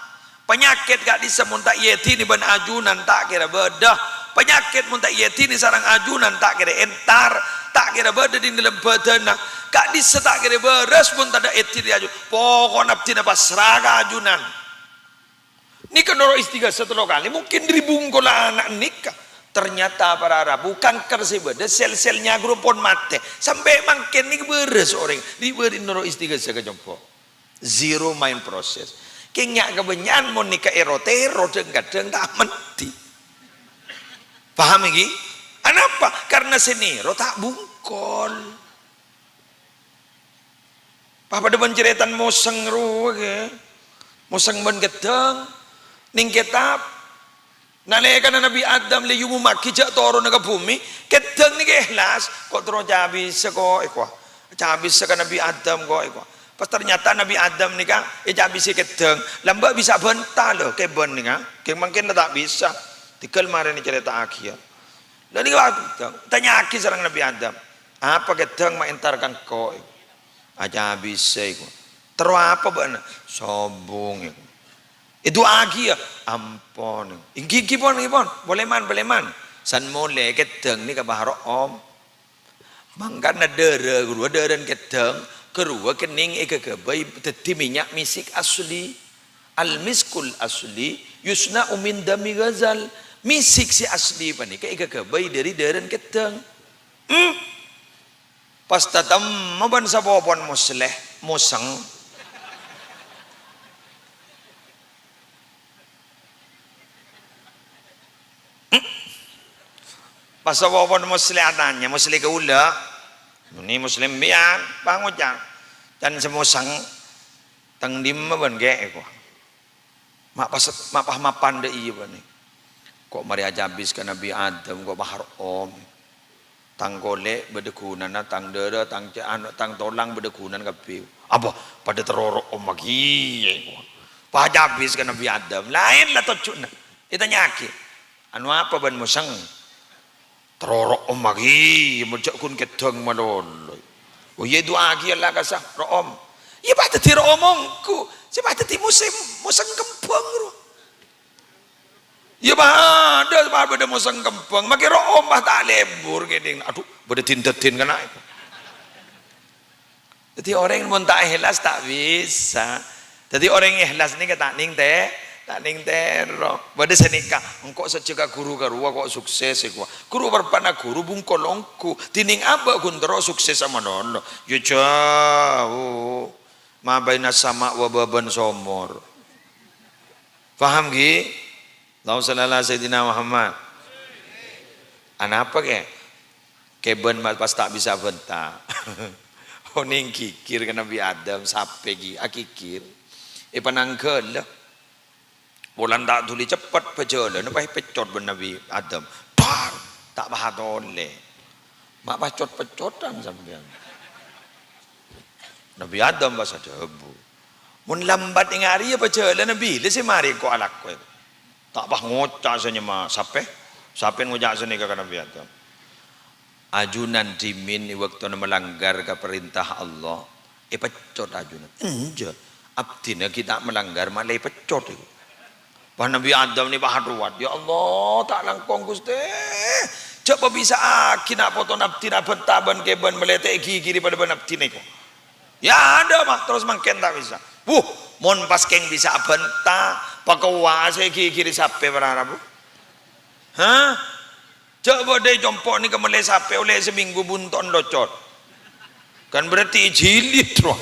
Panyakèt ka'dissa' mon ta' èèdhinè bân ajunan ta' kèra bâdâ. Panyakèt mon ta' èèdhinè sareng ajunan ta' kèra entar, ta' kèra bâdâ è dâlem bhâdhânna. Ka'dissa' ta' kèra bârâs mon tadâ' èèdhinè aju-, poko'na abdhina pasra ka ajunan." Nèka noro' istighasah tello kalè, mungkin dhâri bungkolla ana' nèka. Ternyata para rabu, kanker sè bâdâ, sel-selnya ghuru pon matè. Sampè' mangkèn nèka bârâs orèng, ri-, bâri' noro' istighasah ka compo'. Zero mind process. Kèng nya' kabânnya'an mon nèka èro-tèro, dhâng-kadhâng ta' mendhi. Paham iki? Anapa? Karena sè nèro ta' bungkol. Pas padâ bân carètana mosèng rowa, ghi. Mosèng bân kèddhâng. Nèng kètab, nalèkana Nabbhi Adam la èomomaghi jhâ' toronna ka bhumè, kèddhâng nèka èhlas. Kok terro cabissa, kok, èkowa. Cabissa ka Nabbhi Adam, kok, èkowa. Pas ternyata Nabbhi Adam nèka ècabisè kèddhâng. Lambâ' bisa bânta, lo, kèbân nèka. Kèng mangkèn la ta' bisa. Tèghâl marèna ècarèta'aghiyâ. La nèka, tanya'aghi sareng Nabbhi Adam, "Apa kèddhâng ma' entar ka engko'?" Acabissa, èkowa. "Terro apa bâ'na?" "Sobung," èkowa. Èdu'aaghi, yâ? "Ampon." "Ènggi, ènggi, pon, ènggi, pon. Polè, man, polè, man." San molè kèddhâng nèka bâhâr om. Mangkana dârâ ghâruwa, dârâna kèddhâng ghâruwa kennèng èghâghâbây dhâddhi mènnya' misik asli. Al-miskul asli yusna'u min dami ghazal. Misik sè asli panèka èghâghâbây dhâri dârâna kèddhâng. Hmm. Pas tatemmo bân sapopona Musleh, mosèng. Hmm. Pas sapopona Musleh atanya, Musleh kaulâ, "Nè Musleh sampèyan?" Pas ngoca', "Can sè mosèng, teng dimma bân kè'è?" èkowa. Ma' pas, ma' pas mapan dâ' iyâ bânnè. Kok marè acabis ka Nabbhi Adam, kok bâhâr om. Tang kolè' bâdâ ghunana, tang dârâ, tang ce-, anu, tang tolang bâdâ ghunana kabbhi. Apa? Padâ terro ro'om maghi. Pas abis ka Nabbhi Adam. Laèn la tojjhuna. Ètanya'aghi, "Anu apa bân mosèng?" "Terro ro'om maghi, mojâ ghun kèdhâng malolo." "Oh iyâ, du'aaghi Allah kassa' ro'om." "Iyâ, pas dhâddhi ro'om ongghu. Sè pas dhâddhi mosèm, mosèng kembhâng, ro." Iyâ, padâ, padâ mosèm kembhâng, makè ro'om pas ta' lebur kèdhing. Adhu, bâdâ din-dâdin kana'. Dhâddhi orèng mon ta' ikhlas ta' bisa. Dhâddhi orèng ikhlas nèka ta' nèng te-, ta' nèng tèro. Bâdâ sè nèka, "Engko' sajjhegghâ ghuru karowa ko' sukses," èkowa. Ghuru bârbâna ghuru bungkol ongghu, dinèng abâ' ghun terro sukses malolo. Iyâ jhâu. Ma baina sama' wa baban somor. Paham, ghi? Allahumma shalli ala Sayyidina Muhammad. Anapa, kè? Kèbân ma-, pas ta' bisa bânta. Onèng ghighir ka Nabbhi Adam, sapè ghi-, aghigir. Èpanangghâlâ. Polana ta' dhuli ceppet pajhâlânna, pas èpeccot bân Nabbhi Adam. Dar! Ta' pas atolè. Ma' pas cot-peccotan sampèyan. Nabbhi Adam pas adhâbu, "Mon lambat ènga' arèya pajhâlânna bilâ sè marè engko' alako?" Ta' pas ngoca' sè nyama sapè. Sapè ngoca' sanèka ka Nabbhi Adam. Ajunan dhimèn è bâktona malanggar ka parènta Allah, èpeccot ajunan. Enjâ', abdhina ghi' ta' malanggar, ma' la èpeccot èko. Pas Nabbhi Adam nè pas atowat, "Ya Allah, ta' langkong, Ghustè. Jhâ' pabisa'aghi na' potona abdhina abânta bân kèbân malè ta' èghighiri padâ bân abdhina èko." Ya, adâ', Ma', terros mangkèn ta' bisa. Wuh, mon pas kèng bisa abânta, pakowasa èghighiri sapè para rabu. Hah? Jhâ' bâdâ è compo' nèka mellè sapè ollè samènggu bunto'en locot. Kan berarti èjilid, rowa.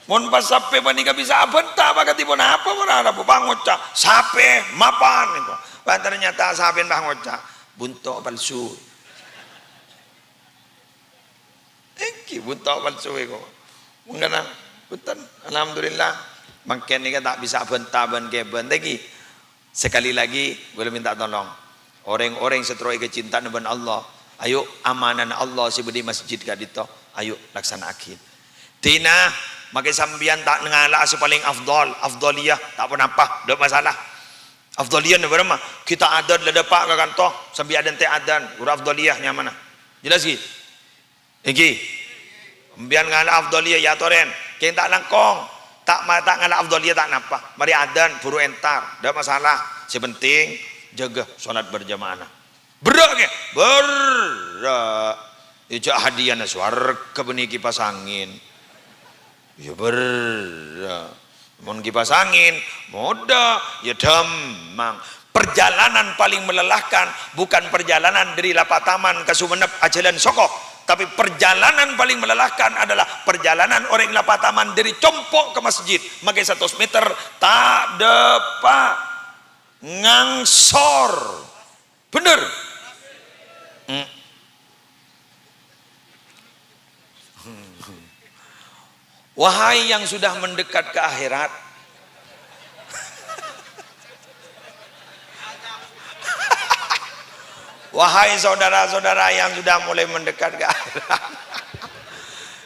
Mon pas sapè panèka bisa abânta, apa kadhi ponapa para rabu? Pas ngoca', "Sapè, mapan," èko. Pas ternyata sapèna pas ngoca', "Bunto' palsu." Èngghi, bunto' palsu èko. Mangkana, bhunten, alhamdulillah. Mangkèn nèka ta' bisa abânta bân kèbân. Èngghi, sekali lagi, kaulâ minta tolong. Orèng-orèng sè terro èkacinta bân Allah, ayo amanana Allah sè bâdâ è masjid ka'dinto, ayo laksana'aghi. Dina, makè sampèyan ta' ngala'a sè palèng afdhal, afdhaliyah, ta' ponapa, ta' masalah. Afdhaliyah bârâmma? Ghi' ta' adzan la dâpa' ka kanto, sambi adântè' adzan, ghuru afdhaliyah nyamana. Jelas, ghi? Èngghi. Sampèyan ngala' afdhaliyah, ya, torèn. Kèng ta' langkong. Ta' ma-, ta' ngala' afdhaliyah ta' napa. Marè adzan, buru entar. Ta' masalah. Sè penting, jâgâ sholat berjamaahna. Berrâ', kè? Berrâ'. Iyâ, jhâ' hadiyana sowarghâ bânnè kipas angin. Iyâ, berrâ'. Mon kipas angin, modâ, iyâ dhâmmang. Perjalanan paling melelahkan bukan perjalanan dari Lapataman ka Sumenep ajhâlân soko, tapi perjalanan paling melelahkan adalah perjalanan orèng Lapataman dari compo' ka masjid, makè satos meter, ta' dâpa', ngangsor. Bener? Hmm. Wahai yang sudah mendekat ke akhirat, wahai saudara-saudara yang sudah mulai mendekat ke akhirat,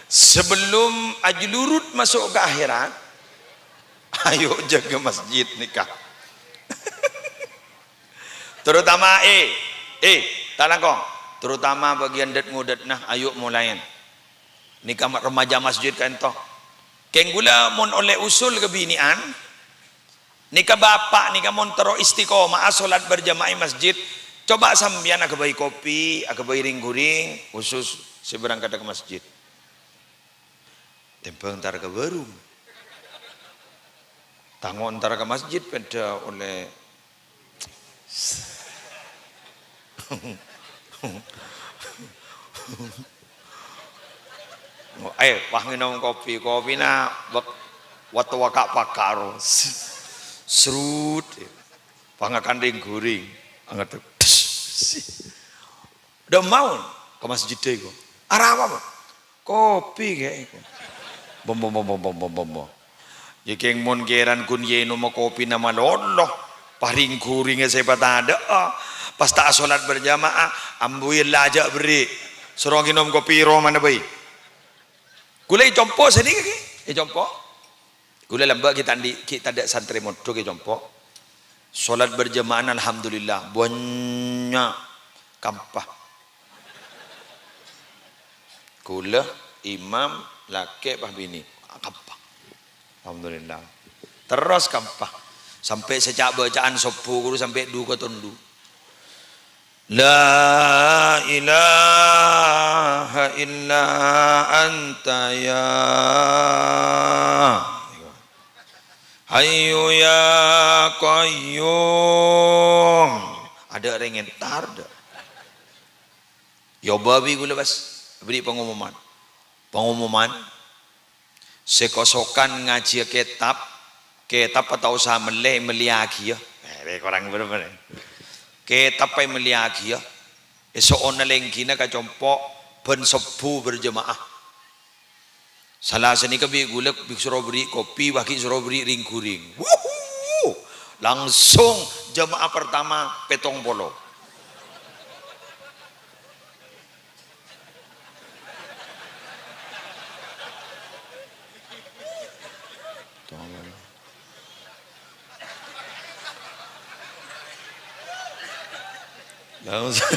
sebelum ajlurut masuk ke akhirat, ayo jâgâ masjid nèka. Terutama, eh, eh, ta' langkong. Terutama bâgiyân dât-ngodâtna, ayo molaè. Nèka ma-, remaja masjid ka'dinto. Kèng ghulâ mon ollè usul kabinè'an, nèka bapa' nèka mon terro istiqomah sholat berjamaah è masjid, coba sampèyan aghâbây kopi, aghâbây rèng-ghurèng, khusus sè berangkat ka masjid. Tèmbhâng entar ka warung. Tango entar ka masjid, pèdâ ollè. Eh, pas ngènom kopi, kopina bek-, wâto waka'-paka' ro. Srut. Pas ngakan rèng-ghurèng. Anget. Dâ' maon ka masjid è ko. Arapa, Pak? Kopi, kè'. Bom, bom, bom. Yâ, kèng mon kèran ghun yè noma kopina malolo. Pas rèng-ghurèngnga sè patadâ'â. Pas ta' sholat berjamaah, ambu yella ajâ' berri'. Soro ngènom kopi romana bhâi. Ghulâ ècompo' sanèka, ghi? Ècompo'. Ghulâ lambâ' ghi' ta' andi', ghi' tadâ' santrè mondhuk ècompo'. Salat berjamaah, alhamdulillah, bânnya' kampa. Ghulâ, imam, lakè', pas binè'. Kampa. Alhamdulillah. Terros kampa. Sampè' sè ca'-bâca'an sobbhu ghuru sampè' du ka tondu. La ilaha illa anta ya hayyu ya qayyum. Adâ' orèng entar, dâ'. Yâ, bâbi ghulâ, pas. Bherri' pengumuman. Pengumuman. Sè kasokan ngajhiyâ kètab, kètab ta' osa mellè, mellèyaghiyâ. Eh, korang bârâmma? Kètab èmellèyaghiyâ. Èso'ona lèngghina ka compo' bân sobbhu berjamaah. Sala sanèka bi' ghulâ bi' soro bherri' kopi, bâgi soro bherri' rèng-ghurèng. Wuhu! Langsung jamaah pertama pètong polo. Tolong. Langsung.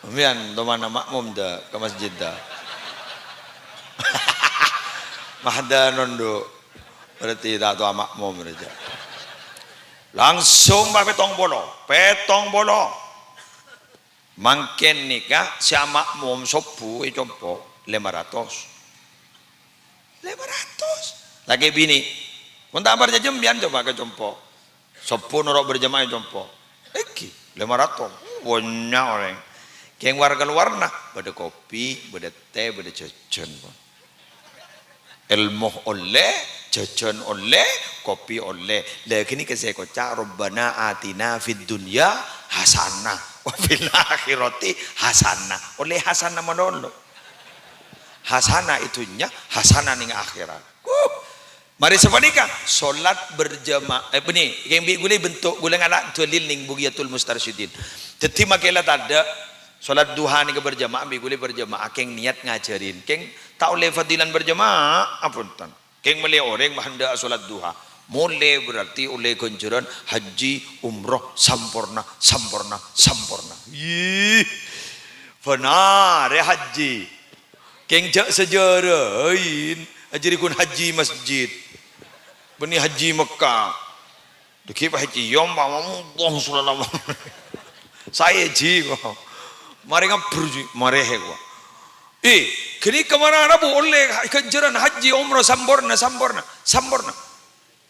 Sampèyan tomana makmum dâ' ka masjid dâ'. Mahda nondhu'. Berarti ta' towa makmum rèya. Langsung pas pètong polo. Pètong polo. Mangkèn nèka sè amakmum sobbhu ècompo' lèma ratos. Lèma ratos. Lakè binè'. Mon ta' parcajâ sampèyan coba ka compo'. Sobbhu noro' berjamaah ècompo'. Èngghi, lèma ratos. Bânnya' orèng. Kèng war-kalowarna, bâdâ kopi, bâdâ tè, bâdâ jhâjhân, pon. Èlmo ollè, jhâjhân ollè, kopi ollè. Lha, ghânèka sè èkoca', "Rabbana atina fid dunya hasanah, wa fil akhirati hasanah." Ollè hasanah malolo. Hasanah è dhunnya, hasanah nèng akhèrat. Huh. Marè sapanèka, salat berjama-, eh, bânnè, kèng bi' ghulâ bentuk, ghulâ ngala' dalil nèng Bughyatul Mustarsyidin. Dhâddhi, makè la tadâ', salat duha nèka berjamaah, bi' ghulâ berjamaah, kèng niat ngajhârin. Kèng ta' ollè fadilan berjamaah, aponten. Kèng mellè orèng ma' endâ' salat duha. Molè berarti ollè ghânjhârân haji umroh samporna, samporna, samporna. Yih, bhânarè haji. Kèng jhâ' sajârâin, ajâriyâ ghun haji masjid. Bânnè haji Mekkah. Dâgghi' pas èciom, pa-, Allahu sallallahu. Saè, Ji, ko. Marè ngabbher, Ji. Marè, he, ko. Eh, ghânèka bâ'na rabu ollè ha-, ghânjhârân haji umroh samporna, samporna, samporna.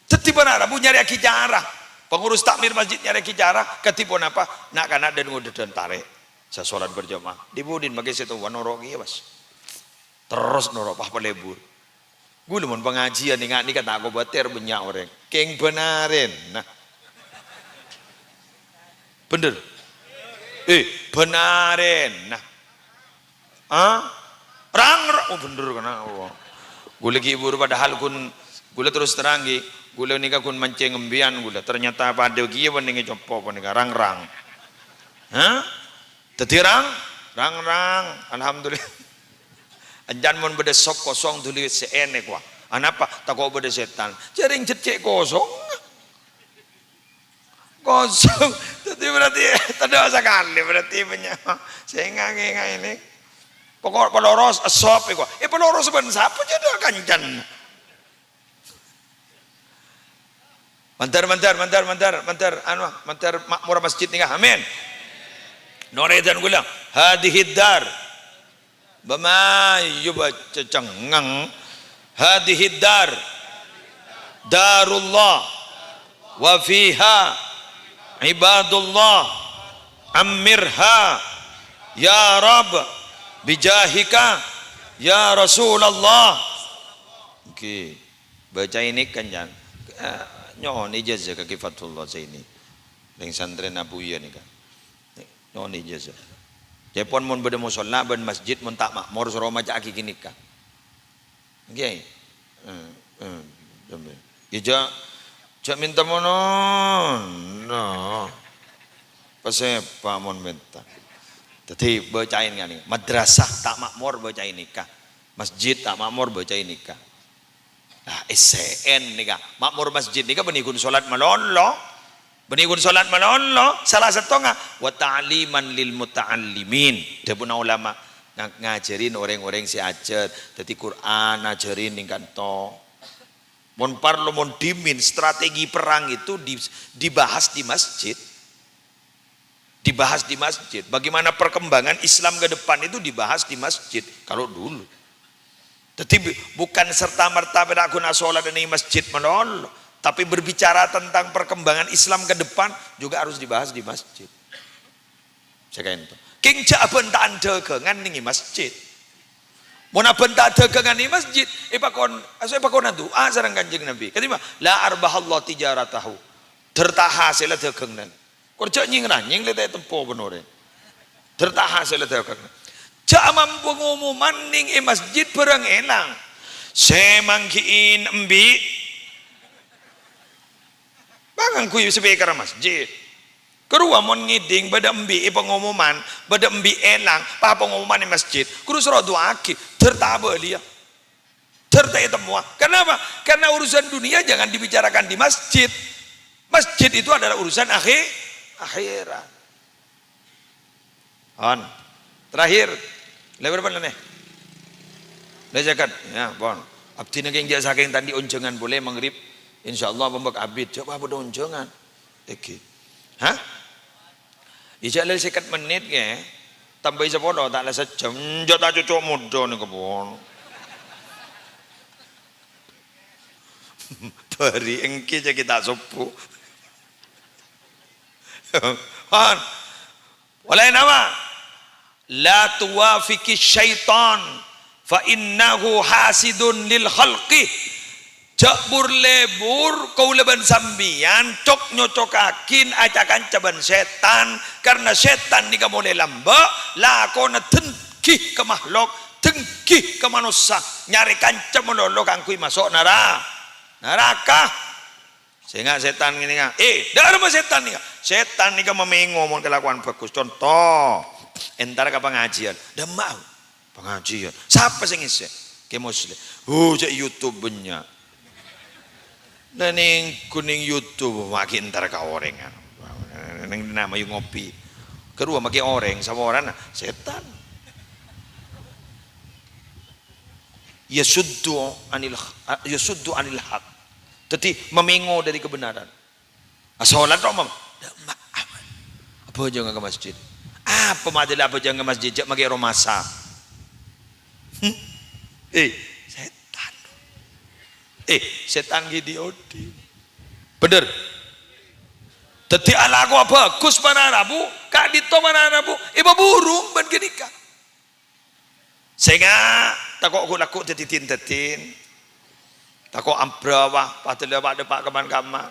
Dhâddhi bâ'na rabu nyarèyaghi cara. Pengurus takmir masjid nyarèyaghi cara, kadhi ponapa? Na'-kana' dân-ngodâdhân tarè. Sè salat berjamaah. Dhi-budhina makè sè towa noro' kèya, Mas. Terros noro' pas palebur. Ghulâ mon pangajiân nèng-, nèka ta' kobâtèr bânnya' orèng. Kèng bhânarèna. Bhender? Eh, bhânarèna. Ah? Rang-, ra-, oh, bhender kèna. Oh. Ghulâ ghi' buru padahal ghun, ghulâ terus terang ghi, ghulâ nèka ghun mancèng embiyan ghulâ. Ternyata padâ kèya bân nèng compo' panèka rang-rang. Hah? Dhâddhi rang-, rang-rang. Alhamdulillah. Encan mon bâdâ sop kosong dhuli sè ènèk, wah. Anapa? Tako' bâdâ sètan. Jhâring jhât cè' kosong. Kosong. Dhâddhi berarti tadâ' sakalè berarti bânnya'. Sè nga-, nga-, nga-, ini. Pokok paloros, sop, èko. Eh, paloros bân sapa jhâ' dâ' kancana? Mandhâr, mandhâr, mandhâr, mandhâr, mandhâr, anu, mandhâr makmor masjid nèka. Amin. Norèdan ghulâ. Hadhihi dar. Bâ mayu bâca cengngeng. Hadhihi dar. Darullah. Wa fiha ibadullah. Ammirha. Ya Rabb. Bijahika. Ya Rasulallah. Oke. Bâca ini kan, Jan. Eh, nyo'on ijazah ka Ki Fathullah Zaini. Rèng santrèna Abuya nèka. Nyo'on ijazah. Ca'èpon mon bâdâ mosolla bân masjid mon ta' makmor soro maca'aghi ghânèka. Ngghi. Eh, eh, sampè'. Ija, jhâ' mènta mono. No. Pasèpa mon mènta. Dhâddhi, bâcaè nèka nèka. Madrasah ta' ma'mor bâcaè nèka. Masjid ta' ma'mor bâcaè nèka. Nah, S C N nèka. Ma'mor masjid nèka bânnè ghun solat malolo. Bânnè ghun solat malolo. Sala sèttonga, "Wa ta'liman lil muta'allimin." Dhâbuna ulama, nga-, ngajhâri orèng-orèng sè ajhâr. Dhâddhi Qur'an ajhâri nèng kanto. Mon parlo, mon dhimèn, strategi perang itu di-, dibahas di masjid. Dibahas di masjid. Bagaimana perkembangan Islam ke depan itu dibahas di masjid. Kalau dulu. Dhâddhi bu-, bukan serta-merta pèra' ghun asolat nèng masjid malolo, tapi berbicara tentang perkembangan Islam ke depan juga harus dibahas di masjid. Sè kaènto. Kèng jhâ' abhânta dhâghângan nèng masjid. Mon abhânta dhâghângan nèng masjid, èpakon, aso èpakona du'a sareng Kanjeng Nabi. Kadhi ma, "La arbahallahu tijaratahu." Dhârta hasèlla dhâghângnga. Kor jhâ' nyèng-ranyèng lè ta' ètempo bân orèng. Dhârta hasèlla dhâghângnga. Jhâ' amampo ngomoman nèng è masjid bhârâng èlang. Sè mangghi'in embi'. Pangangghuy speaker masjid. Karowa mon ngèdhing bâdâ embi' è pangomoman, bâdâ embi' èlang, pas pangomoman è masjid, karowa soro du'aaghi, dhârta abâliyâ. Dhârta ètemmowa. Kenapa? Karena urusan dunia jangan dibicarakan di masjid. Masjid itu adalah urusan akhi-, akhirat. Pon. Terakhir. Lè bârâmpa nèka? Lè sèket. Ya, pon. Abdhina kèng jhâ' sakèng ta' andi' onjhângan polè maghrib. Insyaallah pembek abit. Jhâ' apa bâdâ onjhângan. Èngghi. Hah? Iyâ jhâ' lè sèket mennit, ghi. Tambâi sapolo, ta' la sajjhâm. Jhâ' ta' cocok modâ nèka, pon. Bâri' èngghi jhâ' ghi' ta' sobbhu. Pon. Oleh napa? "La tuwafiqi syaitan, fa innahu hasidun lil khalqi." Jhâ' bur-lebur kaulâ bân sampèyan cok-nyocokaghin aca-kanca bân sètan, karna sètan nèka molè lambâ', lakona dengghi ka mahlok, dengghi ka manossa, nyarè kanca malolo kaangghuy maso' nara-, naraka. Sènga' sètan ngènèka. Eh, dâ' remma sètan nèka. Sètan nèka mamengo mon kalakowan bhâghus. Conto, entara ka pangajiân. Dâ' emma' pangajiân. Sapa sè ngèsè? Kè Musleh. Oh, jhâ' YouTube bânnya'. Lah nèng ghun nèng YouTube, ma' ghi' entara ka orèng. Nèng dâ' emma' mayu ngopi. Karowa ma' ghi' orèng, saporana sètan. Yasuddu anil, yasuddu anil haq. Dhâddhi, mamengo dâri kebenaran. Asolat tok, Mam. Dâ' emma', abhâjângnga ka masjid. Apa ma' dhâlâ abhâjâng ka masjid? Jhâ' makè romasa. Hmm? Eh, sètan. Eh, sètan ghi' dhi-odhi. Bhender. Dhâddhi alakowa bhâghus para rabu, ka'dinto para rabu, èpabhurung bân ghânèka. Sènga' tako' ghu-, lagghu' dhâddhi din-dhâddhin. Tako' ambrawa, padâ la pa'-, dâpa' kaman-kaman.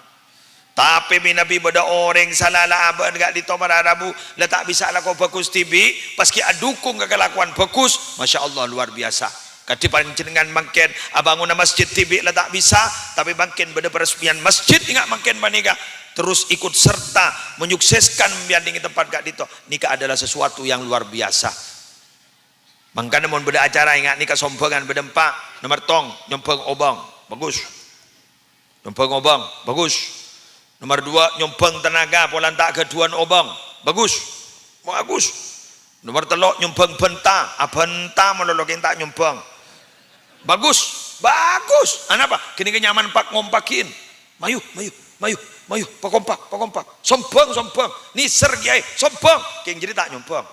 Tapè mènabi bâdâ orèng sala la abâ'na ka'dinto para rabu, la ta' bisa alako bhâghus dhibi', pas ghi' adukung ka kalakowan bhâghus, masya Allah, luar biasa. Kadhi panjhennengngan mangkèn abângona masjid dhibi' la ta' bisa, tapè mangkèn bâdâ peresmian masjid enga' mangkèn panèka, terus ikut serta menyukseskan mbiyan nèng tempat ka'dinto, nèka adalah sesuatu yang luar biasa. Mangkana mon bâdâ acara enga' nèka sombhângan bâdâ empa', nomer tong, nyombhâng obâng, bagus. Nyombhâng obâng, bagus. Nomer duwâ', nyombhâng tenaga polana ta' ghâdhuwân obâng, bagus. Bagus. Nomer tello', nyombhâng bhânta, abhânta malolo kèng ta' nyombhâng. Bagus, bagus. Anapa? Ghânèka nyaman pak-ngompakin. Mayu, mayu, mayu, mayu, pakompak, pakompak. Sombhâng, sombhâng. Nèser, Kèyaè, sombhâng. Kèng jârèya ta' nyombhâng.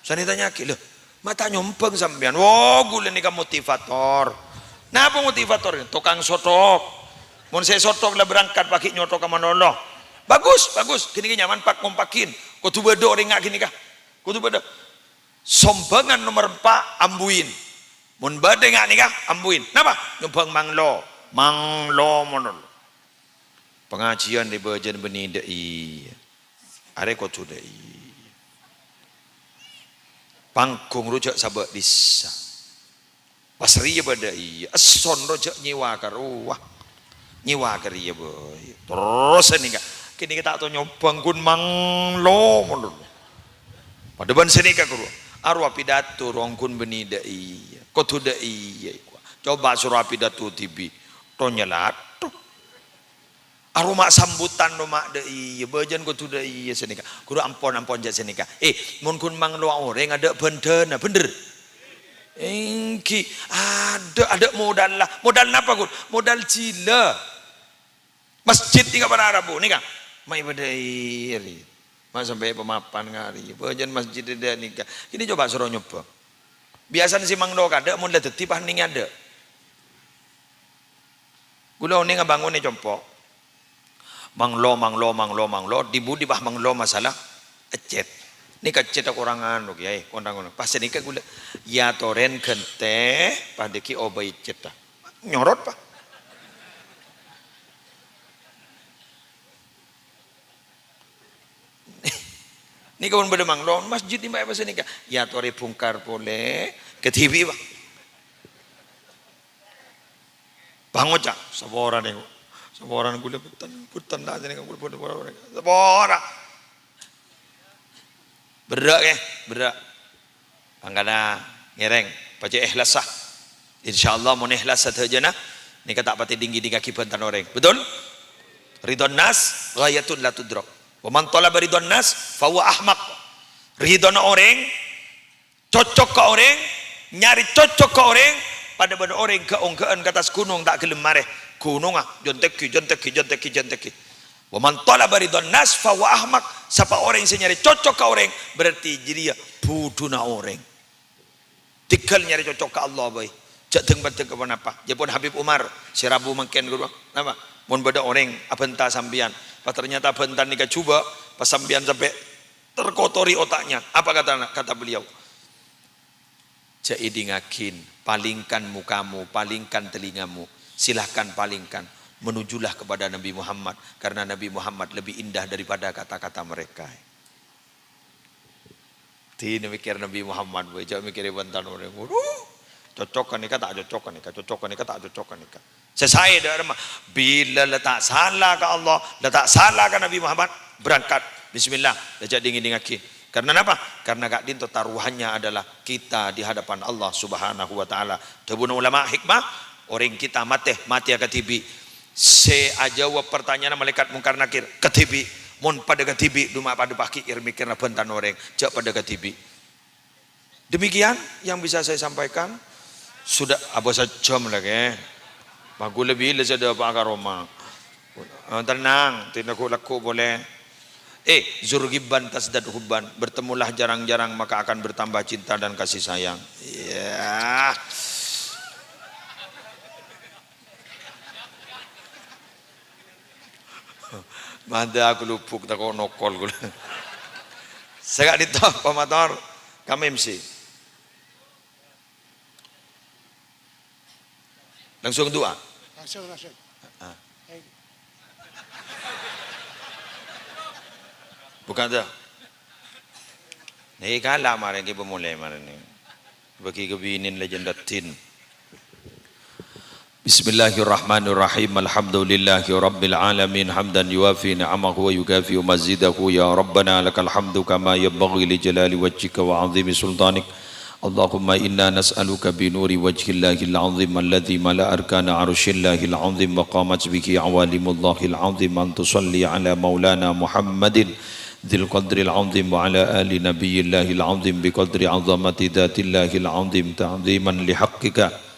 Sanè tanya'aghi, "Lho, ma' ta' nyombhâng sampèyan?" "Wo, ghulâ nèka motivator." "Napa motivator?" "Tokang sothok. Mon sè sothok la berangkat, paghi' nyothok ka malolo." "Bagus, bagus. Ghânèka nyaman pak-ngompakin. Kodhu bâdâ orèng nga' ghânèka. Kodhu bâdâ." Sombhângan nomer empa', ambuin. Mon bâdâ nga' nèka, ambuin. Napa? Nyombhâng manglo. Manglo malolo. Pangajiân è bâjâna bânnè dâ' iyâ. Arè kodhu dâ' iyâ. Panggung ro jhâ' sabâ' dhisa. Pas rèya bâdâ iyâ. Esson ro jhâ' nyèwa ka rowa. Nyèwa ka rèya bhâi. Terros nèka. Ghânèka ta' tao nyombhâng ghun manglo malolo. Padâ bân sanèka, ghuru. Arowa pidato, ro, ongghun bânnè dâ' iyâ. Kodhu dâ' iyâ, èkowa. Coba soro apidato dhibi'. Ro nyalathok. Arowa ma' sambutan, ro ma' dâ' iyâ. Bâjâna kodhu dâ' iyâ sanèka. Ghuru, ampon, ampon, jhâ' sanèka. Eh, mon ghun manglowa orèng, adâ' bhândhâna, bhender? Èngghi. Adâ', adâ' modalla. Modal napa, ghun? Modal jhilâ. Masjid nèka para rabu nèka. Ma' ibâdâhi arè. Ma' sampè' pamapan ngarè. Bâjâna masjid dâ' nèka. Kènè coba soro nyoba. Biyasana sè manglo kadâ' mon la dhâddhi pas nèng adâ'. Kaulâ onèng abângon è compo'. Manglo, manglo, manglo, manglo. Di-budi pas manglo masalah ècèt. Nèka ècèt akorangan, Kèyaè. Korangan. Pas nèka kaulâ, yâ torèn ghântè, pas dâgghi' obâi ècèt, ta. Nyorot, Pak. Nèka pon bâdâ manglo, masjid nèka pas nèka. Yâ torè bongkar polè, kadhibi', Pak. Pangoca', saporana, saporana kaulâ bhunten, bhunten, ta, jenengan kaulâ bhunten, bhunten, bhunten. Sapora. Berrâ', kè, berrâ'. Mangkana ngèrèng, pajhât èhlassa. Insyaallah, mon èhlassa sadhâjâna, nèka ta' patè ding-ngèdingngaghi bhânten orèng. Betul? Ridhon nas ghayatun la tudrak. Wa man talaba ridhon nas fahuwa ahmaq. Ridhona orèng, cocok ka orèng, nyarè cocok ka orèng, padâ bân orèng ghâ'-ongghâ'ân ka attas ghunong ta' ghellem marè. Ghunongnga, jhân tèngghi, jhân tèngghi, jhân tèngghi, jhân tèngghi. Wa man talaba ridhon nas fahuwa ahmaq. Sapa orèng sè nyarè cocok ka orèng, berarti jârèya budhuna orèng. Tèngghâl nyarè cocok ka Allah bhâi. Jhâ' dhâng-paddhâng ka ponapa. Jâ' pon Habib Umar, sè rabu mangkèn, ghuru. Napa? Mon bâdâ orèng abhânta sampèyan, pas ternyata bhânta nèka jhubâ', pas sampèyan sampè' terkotori otaknya. Apa kata, kata beliau? Jhâ' èdingngaghin, palingkan mukamu, palingkan telingamu. Silahkan palingkan. Menujulah kepada Nabi Muhammad, karena Nabi Muhammad lebih indah daripada kata-kata mereka. Dinah mèkkèr Nabi Muhammad bhâi, jhâ' mèkkèrè bhânten orèng. Waduh, cocok ka nèka, ta' cocok ka nèka, cocok ka nèka, ta' cocok ka nèka. Sè saè dâ' remma, bilâ la ta' sala ka Allah, la ta' sala ka Nabi Muhammad, berangkat. Bismillah, la jhâ' ding-ngèdingngaghi. Karena napa? Karena ka'dinto taruhannya adalah kita di hadapan Allah Subhanahu wa Ta'ala. Dhâbuna ulama hikmah, orèng kita matè, matèya kadhibi'. Sè ajâwâb partanya'anna malaèkat Mungkar Nakir, kadhibi'. Mon padâ kadhibi', duma padâ paghi' èr-mèkkèrra bhânten orèng, jhâ' padâ kadhibi'. Demikian yang bisa saya sampaikan. Sudah, abâ' sajjhâm la, kè. Magu lebbi la sè dâpa' ka roma. Eh, tenang, tèna ghu-, lagghu' polè. Eh, zur ghibban tazdad hubban. Bertemulah jarang-jarang, maka akan bertambah cinta dan kasih sayang. Iya. Mandhâ aku lubuk tako' nokol kaulâ. Sè ka'dinto pamator, ka M C. Langsung du'a. Langsung, langsung. Ah. Ayo. Buka tuh. Nèka la marè ngghi pamolè marè nè. Bâgi ka binèn la jân raddhin. Bismillahirrahmanirrahim. Alhamdulillahirabbil alamin. Hamdan yuwafi ni'amahu wa yukafi'u mazidahu. Ya Rabbana lakal hamdu kama yanbaghi li jalali wajhika wa 'azimi sultanik. Allahumma inna nas'aluka bi nuri wajhillahil 'azim alladzi mala'a arkana 'arsyillahil 'azim wa qamat bihi 'awalimullahil 'azim an tusalli 'ala maulana Muhammadin dzil qadril 'azim wa 'ala ali nabiyillahil 'azim bi qadri 'azamati dzatillahil 'azim ta'dhiman li haqqika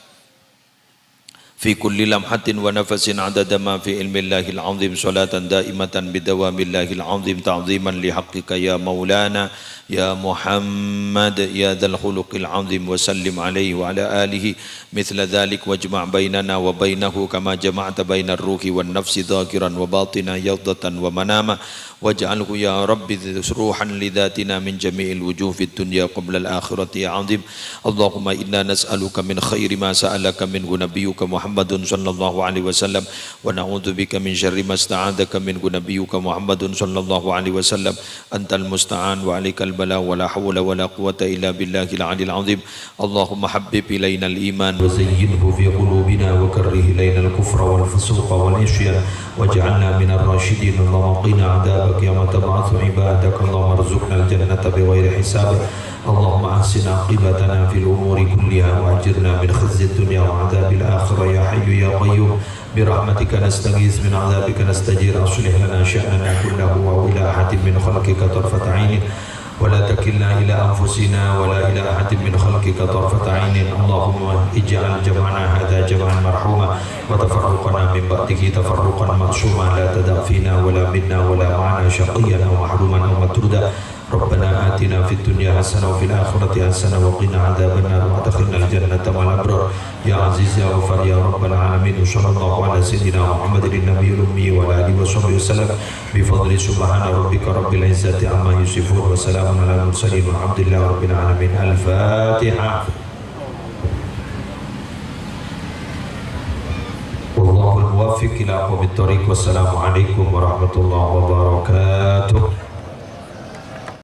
fi kulli lamhatin wa nafasin 'adada ma fi 'ilmillahil 'azim salatan daimatan bi dawamillahil 'azim ta'dhiman li haqqika ya maulana ya Muhammad ya dzal khuluqil 'azim wa sallim 'alaihi wa 'ala alihi mitsla dzalik wajma' bainana wa bainahu kama jama'ta bainar ruhi wan nafsi dzahiran wa bathina yaqdzatan wa manama. Waj'alhu ya Rabbi ruhan li dzatina min jami'il wujuh fid dunya qablal akhirati ya 'azim. Allahumma inna nas'aluka min khairi ma sa'alaka minhu nabiyyuka Muhammadun sallallahu alaihi wasallam wa na'udzubika min syarri ma sta'adzaka minhu nabiyyuka Muhammadun sallallahu alaihi wasallam. Antal musta'an wa alaikal bala wa la haula wa la quwwata illa billahil aliyil 'azim. Allahumma habbib ilainal iman wa zayyinhu fi qulubina wa karrih ilainal kufra wal fusuqa wal 'isyan waj'alna minar rasyidin. Allahumma qina 'adzabaka القيامة تبعث عبادك. اللهم ارزقنا الجنة بغير حساب. اللهم أحسن عاقبتنا في الأمور كلها وأجرنا من خزي الدنيا وعذاب الآخرة يا حي يا قيوم. برحمتك نستغيث من عذابك نستجير. أصلح لنا شأننا كله ولا أحد من خلقك طرفة عين ولا تكلنا إلى أنفسنا ولا إلى أحد من خلقك طرفة عين. اللهم اجعل جمعنا هذا جمعا مرحوما وتفرقنا من بعده تفرقا معصوما لا تدع فينا ولا منا ولا معنا شقيا أو محروما أو مطرودا. ربنا آتنا في الدنيا حسنة وفي الآخرة حسنة وقنا عذاب النار وأدخلنا الجنة مع الأبرار. يا عزيز يا غفار يا رب العالمين. وصلى الله على سيدنا محمد النبي الأمي وعلى آله وصحبه وسلم. بفضل سبحان ربك رب العزة عما يصفون وسلام على المرسلين والحمد لله رب العالمين. الفاتحة. والله الموفق إلى أقوم الطريق. والسلام عليكم ورحمة الله وبركاته.